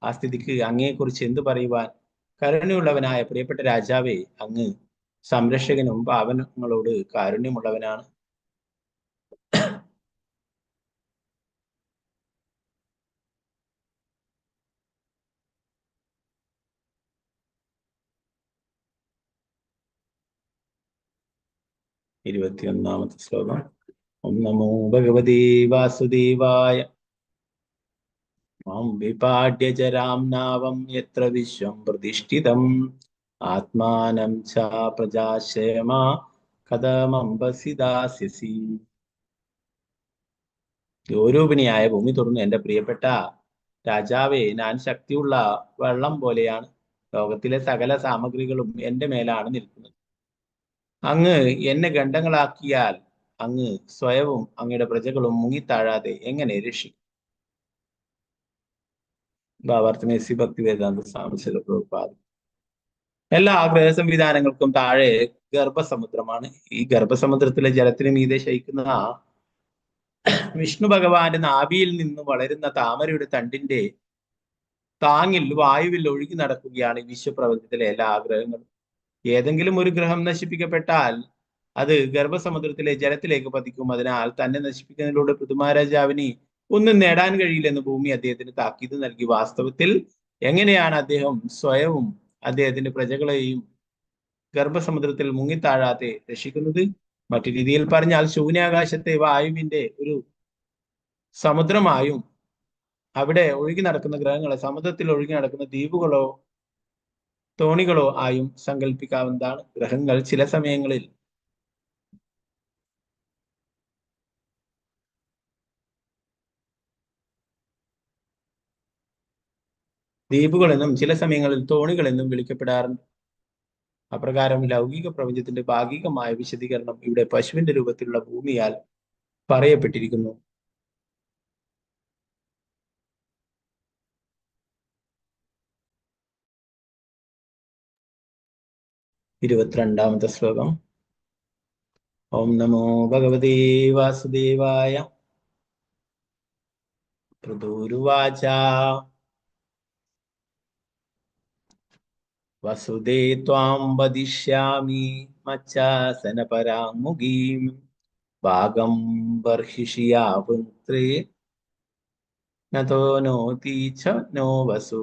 ആ സ്ഥിതിക്ക് അങ്ങയെക്കുറിച്ച് എന്തു പറയുവാൻ? കരുണയുള്ളവനായ പ്രിയപ്പെട്ട രാജാവേ, അങ്ങ് സംരക്ഷകനും പാപങ്ങളോട് കാരുണ്യമുള്ളവനാണ്. 21ാമത്തെ ശ്ലോകം. ഓം നമോ ഭഗവതേ വാസുദേവായ. മാം വിപാട്യ ജരാം നാവം യത്ര വിശ്വം പ്രതിഷ്ഠിതം ആത്മാനം ച പ്രജാശയമാ കഥമംബസി ദാസ്യസി. ഗൗരൂപിണിയായ ഭൂമി തുറന്നു, എന്റെ പ്രിയപ്പെട്ട രാജാവേ, ഞാൻ ശക്തിയുള്ള വെള്ളം പോലെയാണ്. ലോകത്തിലെ സകല സാമഗ്രികളും എന്റെ മേലാണ് നിൽക്കുന്നത്. അങ്ങ് എന്നെ ഖണ്ഡങ്ങളാക്കിയാൽ അങ്ങ് സ്വയവും അങ്ങയുടെ പ്രജകളും മുങ്ങിത്താഴാതെ എങ്ങനെ രക്ഷിക്കും? ഭാവാർത്ഥമേസി ഭക്തിവേദാന്ത സ്വാമി ശ്രീല പ്രഭുപാദ്. എല്ലാ ഗ്രഹ സംവിധാനങ്ങൾക്കും താഴെ ഗർഭസമുദ്രമാണ്. ഈ ഗർഭസമുദ്രത്തിലെ ജലത്തിന് മീതെ ശയിക്കുന്ന വിഷ്ണു ഭഗവാന്റെ നാഭിയിൽ നിന്ന് വളരുന്ന താമരയുടെ തണ്ടിന്റെ താങ്ങിൽ വായുവിൽ ഒഴുകി നടക്കുകയാണ് വിശ്വപ്രപഞ്ചത്തിലെ എല്ലാ ഗ്രഹങ്ങളും. ഏതെങ്കിലും ഒരു ഗ്രഹം നശിപ്പിക്കപ്പെട്ടാൽ അത് ഗർഭസമുദ്രത്തിലെ ജലത്തിലേക്ക് പതിക്കും. അതിനാൽ തന്നെ നശിപ്പിക്കുന്നതിലൂടെ പൃഥുമഹാരാജാവിന് ഒന്നും നേടാൻ കഴിയില്ലെന്ന് ഭൂമി അദ്ദേഹത്തിന് താക്കീത് നൽകി. വാസ്തവത്തിൽ എങ്ങനെയാണ് അദ്ദേഹം സ്വയവും അദ്ദേഹത്തിന്റെ പ്രജകളെയും ഗർഭസമുദ്രത്തിൽ മുങ്ങിത്താഴാതെ രക്ഷിക്കുന്നത്? മറ്റു രീതിയിൽ പറഞ്ഞാൽ ശൂന്യാകാശത്തെ വായുവിന്റെ ഒരു സമുദ്രമായും അവിടെ ഒഴുകി നടക്കുന്ന ഗ്രഹങ്ങളെ സമുദ്രത്തിൽ ഒഴുകി നടക്കുന്ന ദ്വീപുകളോ തോണികളോ ആയും സങ്കല്പിക്കാവുന്നതാണ്. ഗ്രഹങ്ങൾ ചില സമയങ്ങളിൽ ദ്വീപുകളെന്നും ചില സമയങ്ങളിൽ തോണികളെന്നും വിളിക്കപ്പെടാറുണ്ട്. അപ്രകാരം ലൗകിക പ്രപഞ്ചത്തിന്റെ ഭാഗികമായ വിശദീകരണം ഇവിടെ പശുവിന്റെ രൂപത്തിലുള്ള ഭൂമിയാൽ പറയപ്പെട്ടിരിക്കുന്നു. 22ാമത്തെ ശ്ലോകം. ഓം നമോ ഭഗവതേ വാസുദേവായ. പൃഥുരുവാച വസുദേ ത്വാം വദിഷ്യാമി മച്ചാസനപരാമുഖീം ഭാഗം ബർഹിഷിയാ പുത്രേ നതോ നോതി ച നോ വസു.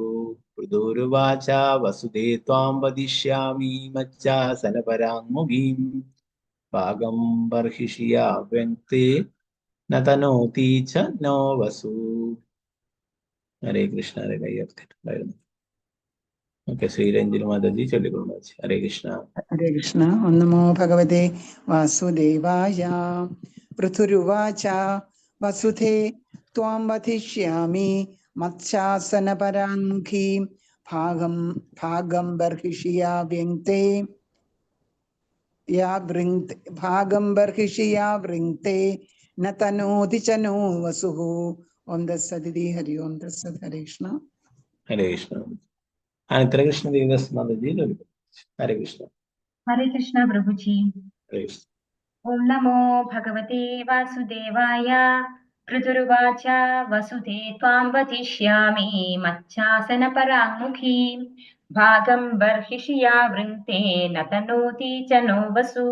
പൃഥുരുവാച വസുദേ ത്വാം വദിഷ്യാമി മച്ചാസനപരാമുഖീം ഭാഗം ബർഹിഷിയാ വ്യക്തേ നതനോതി ച നോ വസു. ഹരേ കൃഷ്ണ. ഹരേ കൈയർത്തിട്ടുണ്ടായിരുന്നു. ഓക്കെ, ശ്രീരഞ്ജിനി മാതാജി ചൊല്ലിക്കൊള്ളു. ഹരേ കൃഷ്ണ. ഹരേ കൃഷ്ണ. ഓം നമോ ഭഗവതേ വാസുദേവായ. പൃഥുരുവാച വസുധേ ത്വാം വധിഷ്യാമി മത്സാസനപരാമുഖീം ഭാഗം ഭാഗം ബർഹിഷിയാ വ്യങ്ക്തേ യാ വൃങ്ക്തേ ഭാഗം ബർഹിഷിയാ വൃങ്ക്തേ ന തനോതി ച നോ വസുഃ. ഓം തസ്സദിതി. ഹരി ഓം തസ്സദ്. ഹരേ കൃഷ്ണ. ഹരേ കൃഷ്ണ. അനന്തര കൃഷ്ണ ദേവദാസ് മാതാജി ചൊല്ലിക്കൊള്ളു. ഹരേ കൃഷ്ണ. ഹരേ കൃഷ്ണ പ്രഭുജി. ഹരേ കൃഷ്ണ. ഓം നമോ ഭഗവതേ വാസുദേവായ. पृथुरुवाच वसुधे त्वां वधिष्यामि मच्छासनपराङ्मुखीं भागं बर्हिषि या वृङ्क्ते न तनोति च नो वसु।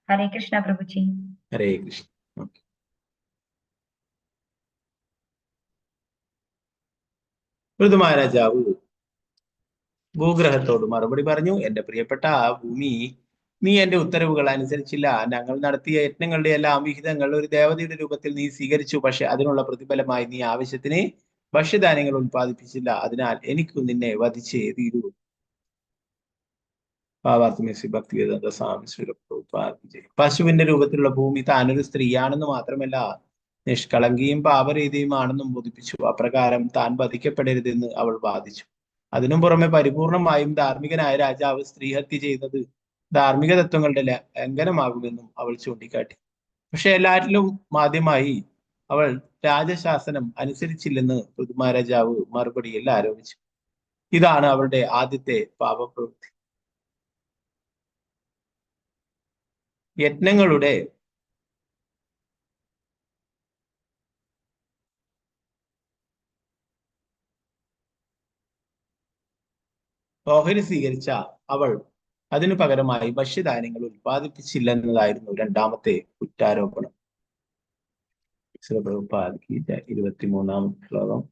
हरे कृष्ण प्रभुजी। ഹരേ കൃഷ്ണ. ഓക്കെ. പൃഥു മഹാരാജാവ് ഭൂഗ്രഹത്തോട് മറുപടി പറഞ്ഞു, എന്റെ പ്രിയപ്പെട്ട ഭൂമി, നീ എന്റെ ഉത്തരവുകൾ അനുസരിച്ചില്ല. ഞങ്ങൾ നടത്തിയ യജ്ഞങ്ങളുടെ എല്ലാം വിഹിതങ്ങൾ ഒരു ദേവതയുടെ രൂപത്തിൽ നീ സ്വീകരിച്ചു. പക്ഷെ അതിനുള്ള പ്രതിഫലമായി നീ ആവശ്യത്തിന് ഭക്ഷ്യധാന്യങ്ങൾ ഉൽപ്പാദിപ്പിച്ചില്ല. അതിനാൽ എനിക്കു നിന്നെ വധിച്ചേ തീരൂ. ഭാവാർത്ഥമേശ്വരി ഭക്തിവേദാന്ത സ്വാമി ശ്രീ പ്രഭുപാദ് ജയ്. പശുവിന്റെ രൂപത്തിലുള്ള ഭൂമി താനൊരു സ്ത്രീയാണെന്ന് മാത്രമല്ല നിഷ്കളങ്കിയും പാപരീതിയുമാണെന്നും ബോധിപ്പിച്ചു. അപ്രകാരം താൻ വധിക്കപ്പെടരുതെന്ന് അവൾ വാദിച്ചു. അതിനും പുറമെ പരിപൂർണമായും ധാർമ്മികനായ രാജാവ് സ്ത്രീഹത്യ ചെയ്യുന്നത് ധാർമ്മിക തത്വങ്ങളുടെ ലംഘനമാകുമെന്നും അവൾ ചൂണ്ടിക്കാട്ടി. പക്ഷെ എല്ലാറ്റിലും ആദ്യമായി അവൾ രാജശാസനം അനുസരിച്ചില്ലെന്ന് പൃഥു മഹാരാജാവ് മറുപടിയിൽ ആരോപിച്ചു. ഇതാണ് അവളുടെ ആദ്യത്തെ പാപപ്രവൃത്തി. യജ്ഞങ്ങളുടെ ഓഹരി സ്വീകരിച്ച അവൾ അതിനു പകരമായി ഭക്ഷ്യധാന്യങ്ങൾ ഉൽപ്പാദിപ്പിച്ചില്ലെന്നതായിരുന്നു രണ്ടാമത്തെ കുറ്റാരോപണം. ശ്രീ പ്രഭുപാദ് കി ജയ്. 23-ാമത്തെ ശ്ലോകം.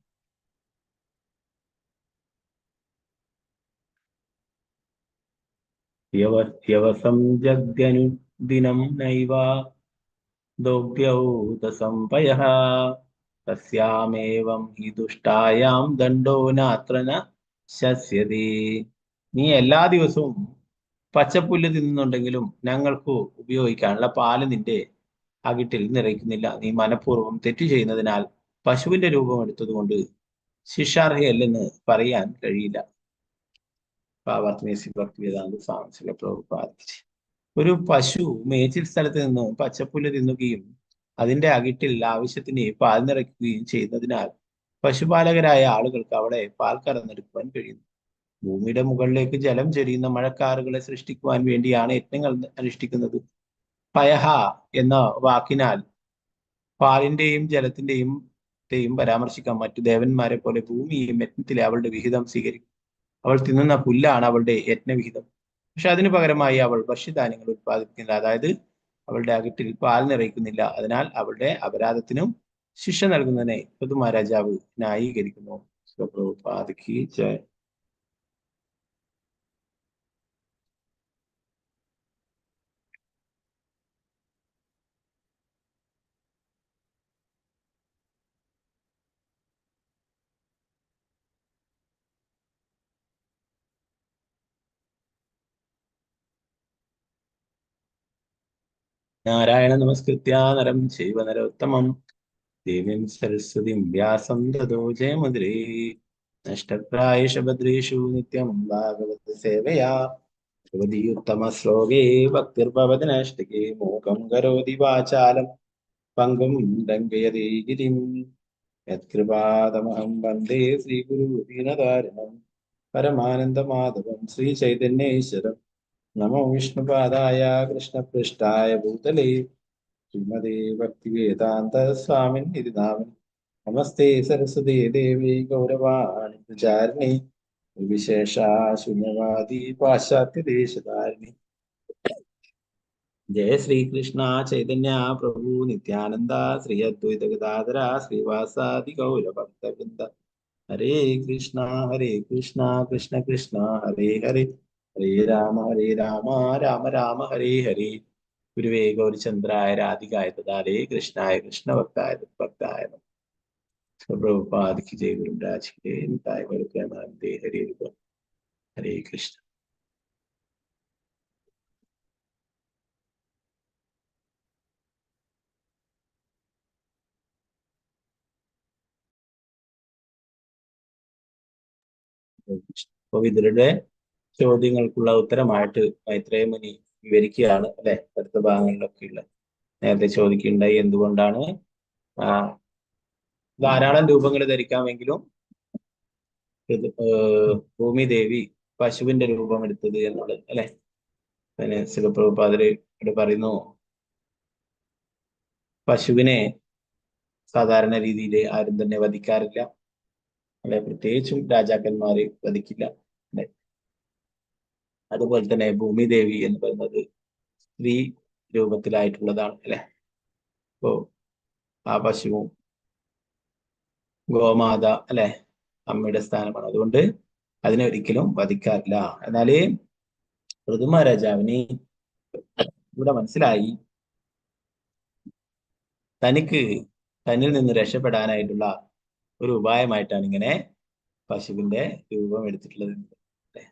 യവസം ജഗ്ധ്യനുദിനം നൈവ ദോഗ്ധ്യൗദസംപയഃ തസ്യാമേവം he ദുഷ്ടായാം ദണ്ഡോ നാത്ര ന ശസ്യതി. നീ എല്ലാ ദിവസവും പച്ചപ്പുല്ല് തിന്നുന്നുണ്ടെങ്കിലും ഞങ്ങൾക്ക് ഉപയോഗിക്കാനുള്ള പാല് നിന്റെ അകിട്ടിൽ നിറയ്ക്കുന്നില്ല. നീ മനഃപൂർവ്വം തെറ്റു ചെയ്യുന്നതിനാൽ പശുവിന്റെ രൂപം എടുത്തതുകൊണ്ട് ശിക്ഷാർഹയല്ലെന്ന് പറയാൻ കഴിയില്ല. ഭാവാർത്ഥമേസി ഭക്തിവേദാന്ത സ്വാമി ശ്രീ പ്രഭുപാദ്. ഒരു പശു മേച്ചിൽ സ്ഥലത്ത് നിന്ന് പച്ചപ്പുല്ല് തിന്നുകയും അതിന്റെ അകിട്ടിൽ ആവശ്യത്തിന് പാൽ നിറയ്ക്കുകയും ചെയ്യുന്നതിനാൽ പശുപാലകരായ ആളുകൾക്ക് അവിടെ പാൽ കറന്നെടുക്കുവാൻ കഴിയുന്നു. ഭൂമിയുടെ മുകളിലേക്ക് ജലം ചൊരിയുന്ന മഴക്കാറുകളെ സൃഷ്ടിക്കുവാൻ വേണ്ടിയാണ് യജ്ഞങ്ങൾ അനുഷ്ഠിക്കുന്നത്. പയഹ എന്ന വാക്കിനാൽ പാലിന്റെയും ജലത്തിന്റെയും പരാമർശിക്കാം. മറ്റു ദേവന്മാരെ പോലെ ഭൂമിയും യജ്ഞത്തിലെ അവളുടെ വിഹിതം സ്വീകരിക്കും. അവൾ തിന്നുന്ന പുല്ലാണ് അവളുടെ യജ്ഞവിഹിതം. പക്ഷെ അതിനു പകരമായി അവൾ ഭക്ഷ്യധാന്യങ്ങൾ ഉത്പാദിപ്പിക്കുന്നില്ല. അതായത് അവളുടെ അകിട്ടിൽ പാൽ നിറയ്ക്കുന്നില്ല. അതിനാൽ അവളുടെ അപരാധത്തിനും ശിക്ഷ നൽകുന്നതിനെ പൃഥു മഹാരാജാവ് ന്യായീകരിക്കുന്നു. പ്രഭുപാദ് കി ജയ്. നാരായണ നമസ്കൃത്യ നരം ചൈവ നരോത്തമം ദേവീം സരസ്വതിം വ്യാസം തതോ ജയമുദ്രേ. നഷ്ടപ്രായേഷു ഭദ്രേഷു നിത്യം ഭാഗവത സേവയാ ഭഗവതി ഉത്തമ ശ്ലോകേ ഭക്തിർഭവതി നൈഷ്ഠികേ. മൂകം കരോതി വാചാലം പങ്കും ലംഘയതേ ഗിരിം. യത്കൃപാതമഹം വന്ദേ ശ്രീഗുരു ദീനദാരുണം പരമാനന്ദമാധവം ശ്രീചൈതന്യേശ്വരം. നമോ വിഷ്ണുപാദായ കൃഷ്ണപൃഷ്ഠായ ഭൂതലേ ശ്രീമതേ ഭക്തിവേദാന്ത സ്വാമിൻ ഇതി നാമിനി. നമസ്തേ സരസ്വതേ ദേവി ഗൗരവാണി പ്രചാരിണി നിർവിശേഷ ശൂന്യവാദി പാശ്ചാത്യ ദേശധാരിണി. ജയ ശ്രീകൃഷ്ണ ചൈതന്യ പ്രഭു നിത്യാനന്ദ ശ്രീ അദ്വൈത ഗദാധര ശ്രീവാസാദി ഗൗര ഭക്തവൃന്ദ. ഹരേ കൃഷ്ണ ഹരേ കൃഷ്ണ കൃഷ്ണ കൃഷ്ണ ഹരേ ഹരേ ഹരേ രാമ ഹരേ രാമ രാമ രാമ ഹരേ ഹരേ. ഗുരുവേ ഗൗരിചന്ദ്രായ രാധികായ തദാലേ കൃഷ്ണായ കൃഷ്ണഭക്തായ ഭക്തായ പ്രഭുപാദ് കി ജയ. ഗുരു രാജ് കി ജയ. നിതായ ഗൗര പ്രേമാനന്ദേ ഹരേ ഹരേ കൃഷ്ണ. അപ്പൊ വിതുരരുടെ ചോദ്യങ്ങൾക്കുള്ള ഉത്തരമായിട്ട് മൈത്രേയ മുനി വിവരിക്കുകയാണ് അല്ലെ? അടുത്ത ഭാഗങ്ങളിലൊക്കെയുള്ള നേരത്തെ ചോദിക്കുകയുണ്ടായി, എന്തുകൊണ്ടാണ് ധാരാളം രൂപങ്ങൾ ധരിക്കാമെങ്കിലും ഭൂമിദേവി പശുവിന്റെ രൂപം എടുത്തത് എന്നുള്ളത് അല്ലെ? പിന്നെ ശിവപ്രഭുപാദര് ഇവിടെ പറയുന്നു, പശുവിനെ സാധാരണ രീതിയിൽ ആരും തന്നെ വധിക്കാറില്ല അല്ലെ? പ്രത്യേകിച്ചും രാജാക്കന്മാര് വധിക്കില്ല അല്ലെ? അതുപോലെ തന്നെ ഭൂമിദേവി എന്ന് പറയുന്നത് സ്ത്രീ രൂപത്തിലായിട്ടുള്ളതാണ് അല്ലെ? അപ്പോ ആ പശുവും ഗോമാത അല്ലെ, അമ്മയുടെ സ്ഥാനമാണ്. അതുകൊണ്ട് അതിനെ ഒരിക്കലും വധിക്കാറില്ല. എന്നാല് പൃഥു മഹാരാജാവിന് ഇവിടെ മനസ്സിലായി, തനിക്ക് തന്നിൽ നിന്ന് രക്ഷപ്പെടാനായിട്ടുള്ള ഒരു ഉപായമായിട്ടാണ് ഇങ്ങനെ പശുവിന്റെ രൂപം എടുത്തിട്ടുള്ളത്. അല്ലെ?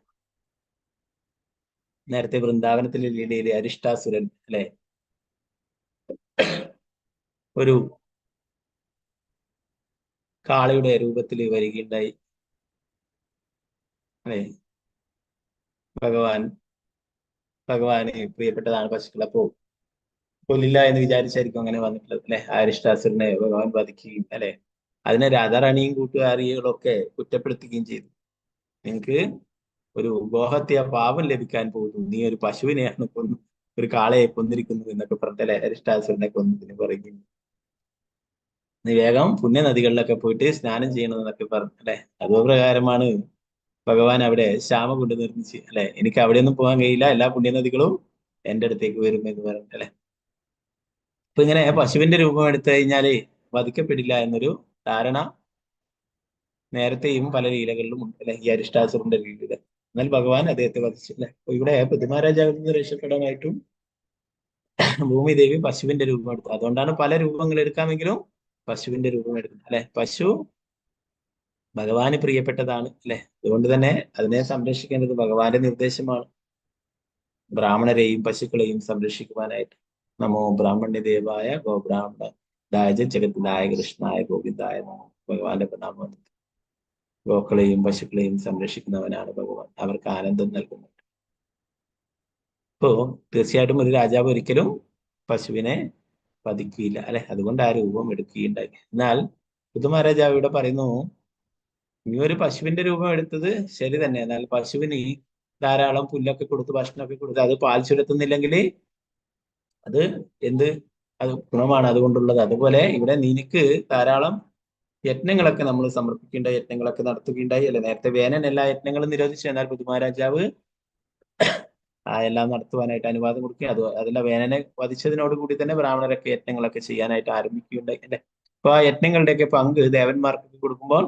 നേരത്തെ വൃന്ദാവനത്തിലെ ലീലയിലെ അരിഷ്ടാസുരൻ അല്ലെ, ഒരു കാളയുടെ രൂപത്തിൽ വരികയുണ്ടായി അല്ലെ? ഭഗവാന് പ്രിയപ്പെട്ടതാണ് പശുക്കൾ. അപ്പോ കൊല്ലില്ല എന്ന് വിചാരിച്ചായിരിക്കും അങ്ങനെ വന്നിട്ടുള്ളത് അല്ലെ? അരിഷ്ടാസുരനെ ഭഗവാൻ വധിക്കുകയും അല്ലെ, അതിനെ രാധാറാണിയും കൂട്ടുകാരികളൊക്കെ കുറ്റപ്പെടുത്തുകയും ചെയ്തു. നിനക്ക് ഒരു ഗോഹത്യ പാപം ലഭിക്കാൻ പോകുന്നു, നീ ഒരു പശുവിനെയാണ് കൊന്നു, ഒരു കാളയെ കൊന്നിരിക്കുന്നു എന്നൊക്കെ പറഞ്ഞല്ലേ അരിഷ്ടാസുരനെ കൊന്നതിന് പറയുകയും, നീ വേഗം പുണ്യനദികളിലൊക്കെ പോയിട്ട് സ്നാനം ചെയ്യണമെന്നൊക്കെ പറഞ്ഞു അല്ലെ? അതുപ്രകാരമാണ് ഭഗവാൻ അവിടെ ശ്യാമ കൊണ്ട് നിർമ്മിച്ച് അല്ലെ, എനിക്ക് അവിടെയൊന്നും പോകാൻ കഴിയില്ല, എല്ലാ പുണ്യനദികളും എന്റെ അടുത്തേക്ക് വരും എന്ന് പറഞ്ഞു അല്ലെ? അപ്പൊ ഇങ്ങനെ പശുവിന്റെ രൂപം എടുത്തു കഴിഞ്ഞാല് വധിക്കപ്പെടില്ല എന്നൊരു ധാരണ നേരത്തെയും പല ലീലകളിലും ഉണ്ട് അല്ലെ, ഈ അരിഷ്ടാസുരന്റെ ലീലയില്. എന്നാൽ ഭഗവാൻ അദ്ദേഹത്തെ വധിച്ചു അല്ലെ? അപ്പൊ ഇവിടെ പൃഥുമഹാരാജാവിൽ നിന്ന് രക്ഷപ്പെടാനായിട്ടും ഭൂമിദേവി പശുവിന്റെ രൂപം എടുത്തു. അതുകൊണ്ടാണ് പല രൂപങ്ങൾ എടുക്കാമെങ്കിലും പശുവിന്റെ രൂപം എടുക്കുന്നത് അല്ലെ? പശു ഭഗവാന് പ്രിയപ്പെട്ടതാണ് അല്ലെ? അതുകൊണ്ട് തന്നെ അതിനെ സംരക്ഷിക്കേണ്ടത് ഭഗവാന്റെ നിർദ്ദേശമാണ്. ബ്രാഹ്മണരെയും പശുക്കളെയും സംരക്ഷിക്കുവാനായിട്ട് നമോ ബ്രാഹ്മണ്യ ദേവായ ഗോബ്രാഹ്മണ ദായ ജഗത്തിനായ കൃഷ്ണായ ഗോവിന്ദായ നമോ. ഭഗവാന്റെ പ്രണാമം. ഗോക്കളെയും പശുക്കളെയും സംരക്ഷിക്കുന്നവനാണ് ഭഗവാൻ, അവർക്ക് ആനന്ദം നൽകുന്നുണ്ട്. അപ്പോ തീർച്ചയായിട്ടും ഒരു രാജാവ് ഒരിക്കലും പശുവിനെ വധിക്കുകയില്ല അല്ലെ? അതുകൊണ്ട് ആ രൂപം എടുക്കുകയുണ്ടായി. എന്നാൽ പൃഥു മഹാരാജാവ് ഇവിടെ പറയുന്നു, നീ ഒരു പശുവിന്റെ രൂപം എടുത്തത് ശരി തന്നെ, എന്നാൽ പശുവിന് ധാരാളം പുല്ലൊക്കെ കൊടുത്ത് ഭക്ഷണമൊക്കെ കൊടുത്ത് അത് പാൽ ചുരത്തുന്നില്ലെങ്കിൽ അത് എന്ത് അത് ഗുണമാണ് അതുകൊണ്ടുള്ളത്. അതുപോലെ ഇവിടെ നിനക്ക് ധാരാളം യജ്ഞങ്ങളൊക്കെ നമ്മൾ സമർപ്പിക്കേണ്ട യജ്ഞങ്ങളൊക്കെ നടത്തുകയുണ്ടായി അല്ലെ? നേരത്തെ വേനൻ എല്ലാ യജ്ഞങ്ങളും നിരോധിച്ചു. എന്നാൽ പൃഥു മഹാരാജാവ് ആ എല്ലാം നടത്തുവാനായിട്ട് അനുവാദം കൊടുക്കുകയും അതല്ല വേനനെ വധിച്ചതിനോട് കൂടി തന്നെ ബ്രാഹ്മണരൊക്കെ യജ്ഞങ്ങളൊക്കെ ചെയ്യാനായിട്ട് ആരംഭിക്കുകയുണ്ടായി അല്ലെ? അപ്പൊ ആ യജ്ഞങ്ങളുടെയൊക്കെ പങ്ക് ദേവന്മാർക്കൊക്കെ കൊടുക്കുമ്പോൾ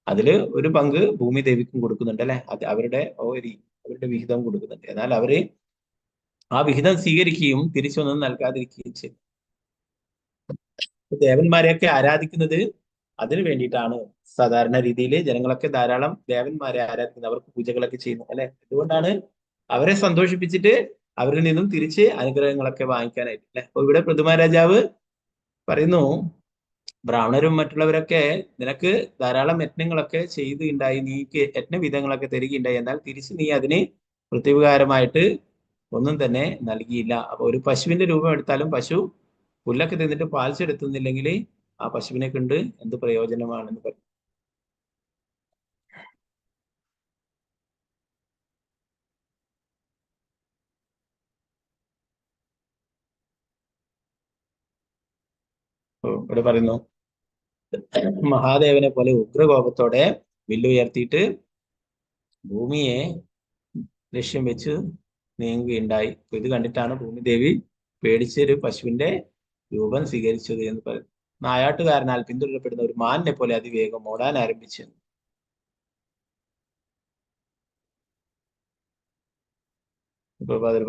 അതില് ഒരു പങ്ക് ഭൂമി ദേവിക്കും കൊടുക്കുന്നുണ്ട് അല്ലെ? അത് അവരുടെ അവരുടെ വിഹിതം കൊടുക്കുന്നുണ്ട്. എന്നാൽ അവര് ആ വിഹിതം സ്വീകരിക്കുകയും തിരിച്ചൊന്നും നൽകാതിരിക്കുകയും ചെയ്തു. ദേവന്മാരെയൊക്കെ ആരാധിക്കുന്നത് അതിനു വേണ്ടിയിട്ടാണ്. സാധാരണ രീതിയിൽ ജനങ്ങളൊക്കെ ധാരാളം ദേവന്മാരെ ആരാധിക്കുന്നത്, അവർക്ക് പൂജകളൊക്കെ ചെയ്യുന്നു അല്ലെ? അതുകൊണ്ടാണ് അവരെ സന്തോഷിപ്പിച്ചിട്ട് അവരിൽ നിന്നും തിരിച്ച് അനുഗ്രഹങ്ങളൊക്കെ വാങ്ങിക്കാനായിട്ട് അല്ലെ? അപ്പൊ ഇവിടെ പൃഥു മഹാരാജാവ് പറയുന്നു, ബ്രാഹ്മണരും മറ്റുള്ളവരൊക്കെ നിനക്ക് ധാരാളം യജ്ഞങ്ങളൊക്കെ ചെയ്തുണ്ടായി, നീക്ക് യജ്ഞവിധങ്ങളൊക്കെ തരികയുണ്ടായി, എന്നാൽ തിരിച്ച് നീ അതിന് പ്രത്യുപകാരമായിട്ട് ഒന്നും തന്നെ നൽകിയില്ല. അപ്പൊ ഒരു പശുവിന്റെ രൂപം എടുത്താലും പശു പുല്ലൊക്കെ തിന്നിട്ട് പാൽ ചെലുത്തുന്നില്ലെങ്കിൽ ആ പശുവിനെ കൊണ്ട് എന്ത് പ്രയോജനമാണെന്ന് പറയും. ഇവിടെ പറയുന്നു, മഹാദേവനെ പോലെ ഉഗ്രകോപത്തോടെ വില്ലുയർത്തിയിട്ട് ഭൂമിയെ ലക്ഷ്യം വെച്ച് നീങ്ങുകയുണ്ടായി. ഇത് കണ്ടിട്ടാണ് ഭൂമിദേവി പേടിച്ചൊരു പശുവിന്റെ രൂപം സ്വീകരിച്ചത് എന്ന് പറയുന്നു. നായാട്ടുകാരനാൽ പിന്തുടരപ്പെടുന്ന ഒരു മാനിനെ പോലെ അതിവേഗം ഓടാൻ ആരംഭിച്ചു.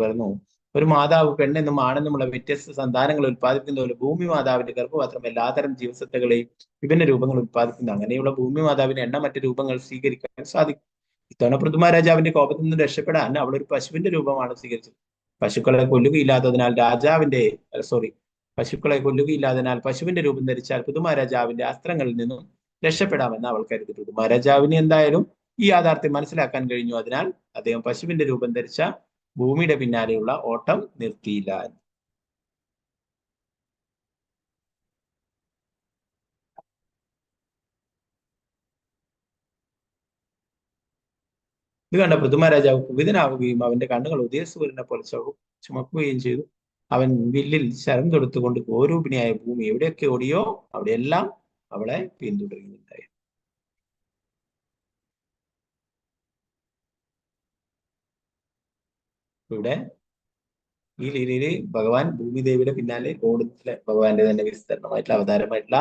പറയുന്നു, ഒരു മാതാവ് പെണ്ണെന്നും ആണെന്നുമുള്ള വ്യത്യസ്ത സന്താനങ്ങൾ ഉൽപ്പാദിപ്പിക്കുന്ന പോലെ ഭൂമി മാതാവിന്റെ ഗർഭപാത്രം എല്ലാതരം ജീവസത്തകളെയും വിഭിന്ന രൂപങ്ങൾ ഉൽപ്പാദിപ്പിക്കുന്നു. അങ്ങനെയുള്ള ഭൂമി മാതാവിന് എണ്ണമറ്റ രൂപങ്ങൾ സ്വീകരിക്കാൻ സാധിക്കും. ഇത്തവണ പൃഥു മഹാരാജാവിന്റെ കോപത്തിൽ നിന്ന് രക്ഷപ്പെടാൻ അവൾ ഒരു പശുവിന്റെ രൂപമാണ് സ്വീകരിച്ചത്. പശുക്കളെ കൊല്ലുകയില്ലാത്തതിനാൽ പശുക്കളെ കൊല്ലുകയില്ലാത്തതിനാൽ പശുവിന്റെ രൂപം ധരിച്ചാൽ പൃഥു മഹാരാജാവിന്റെ അസ്ത്രങ്ങളിൽ നിന്നും രക്ഷപ്പെടാമെന്ന് അവൾ കരുതി. പൃഥു മഹാരാജാവിന് എന്തായാലും ഈ യാഥാർത്ഥ്യം മനസ്സിലാക്കാൻ കഴിഞ്ഞു. അതിനാൽ അദ്ദേഹം പശുവിന്റെ രൂപം ധരിച്ച ഭൂമിയുടെ പിന്നാലെയുള്ള ഓട്ടം നിർത്തിയില്ല. ഇത് കണ്ട പൃഥു മഹാരാജാവ് കുപിതനാവുകയും അവന്റെ കണ്ണുകൾ ഉദയസൂര്യനെ പോലെ ചുമക്കുകയും ചെയ്തു. അവൻ വില്ലിൽ ശരം തൊടുത്തുകൊണ്ട് ഗോരൂപിണിയായ ഭൂമി എവിടെയൊക്കെ ഓടിയോ അവിടെയെല്ലാം അവളെ പിന്തുടരുന്നുണ്ടായി. ഇവിടെ ഈ ലീലയില് ഭഗവാൻ ഭൂമിദേവിയുടെ പിന്നാലെ ഓടുന്നില്ല. ഭഗവാന്റെ തന്നെ വിസ്തരണമായിട്ടുള്ള അവതാരമായിട്ടുള്ള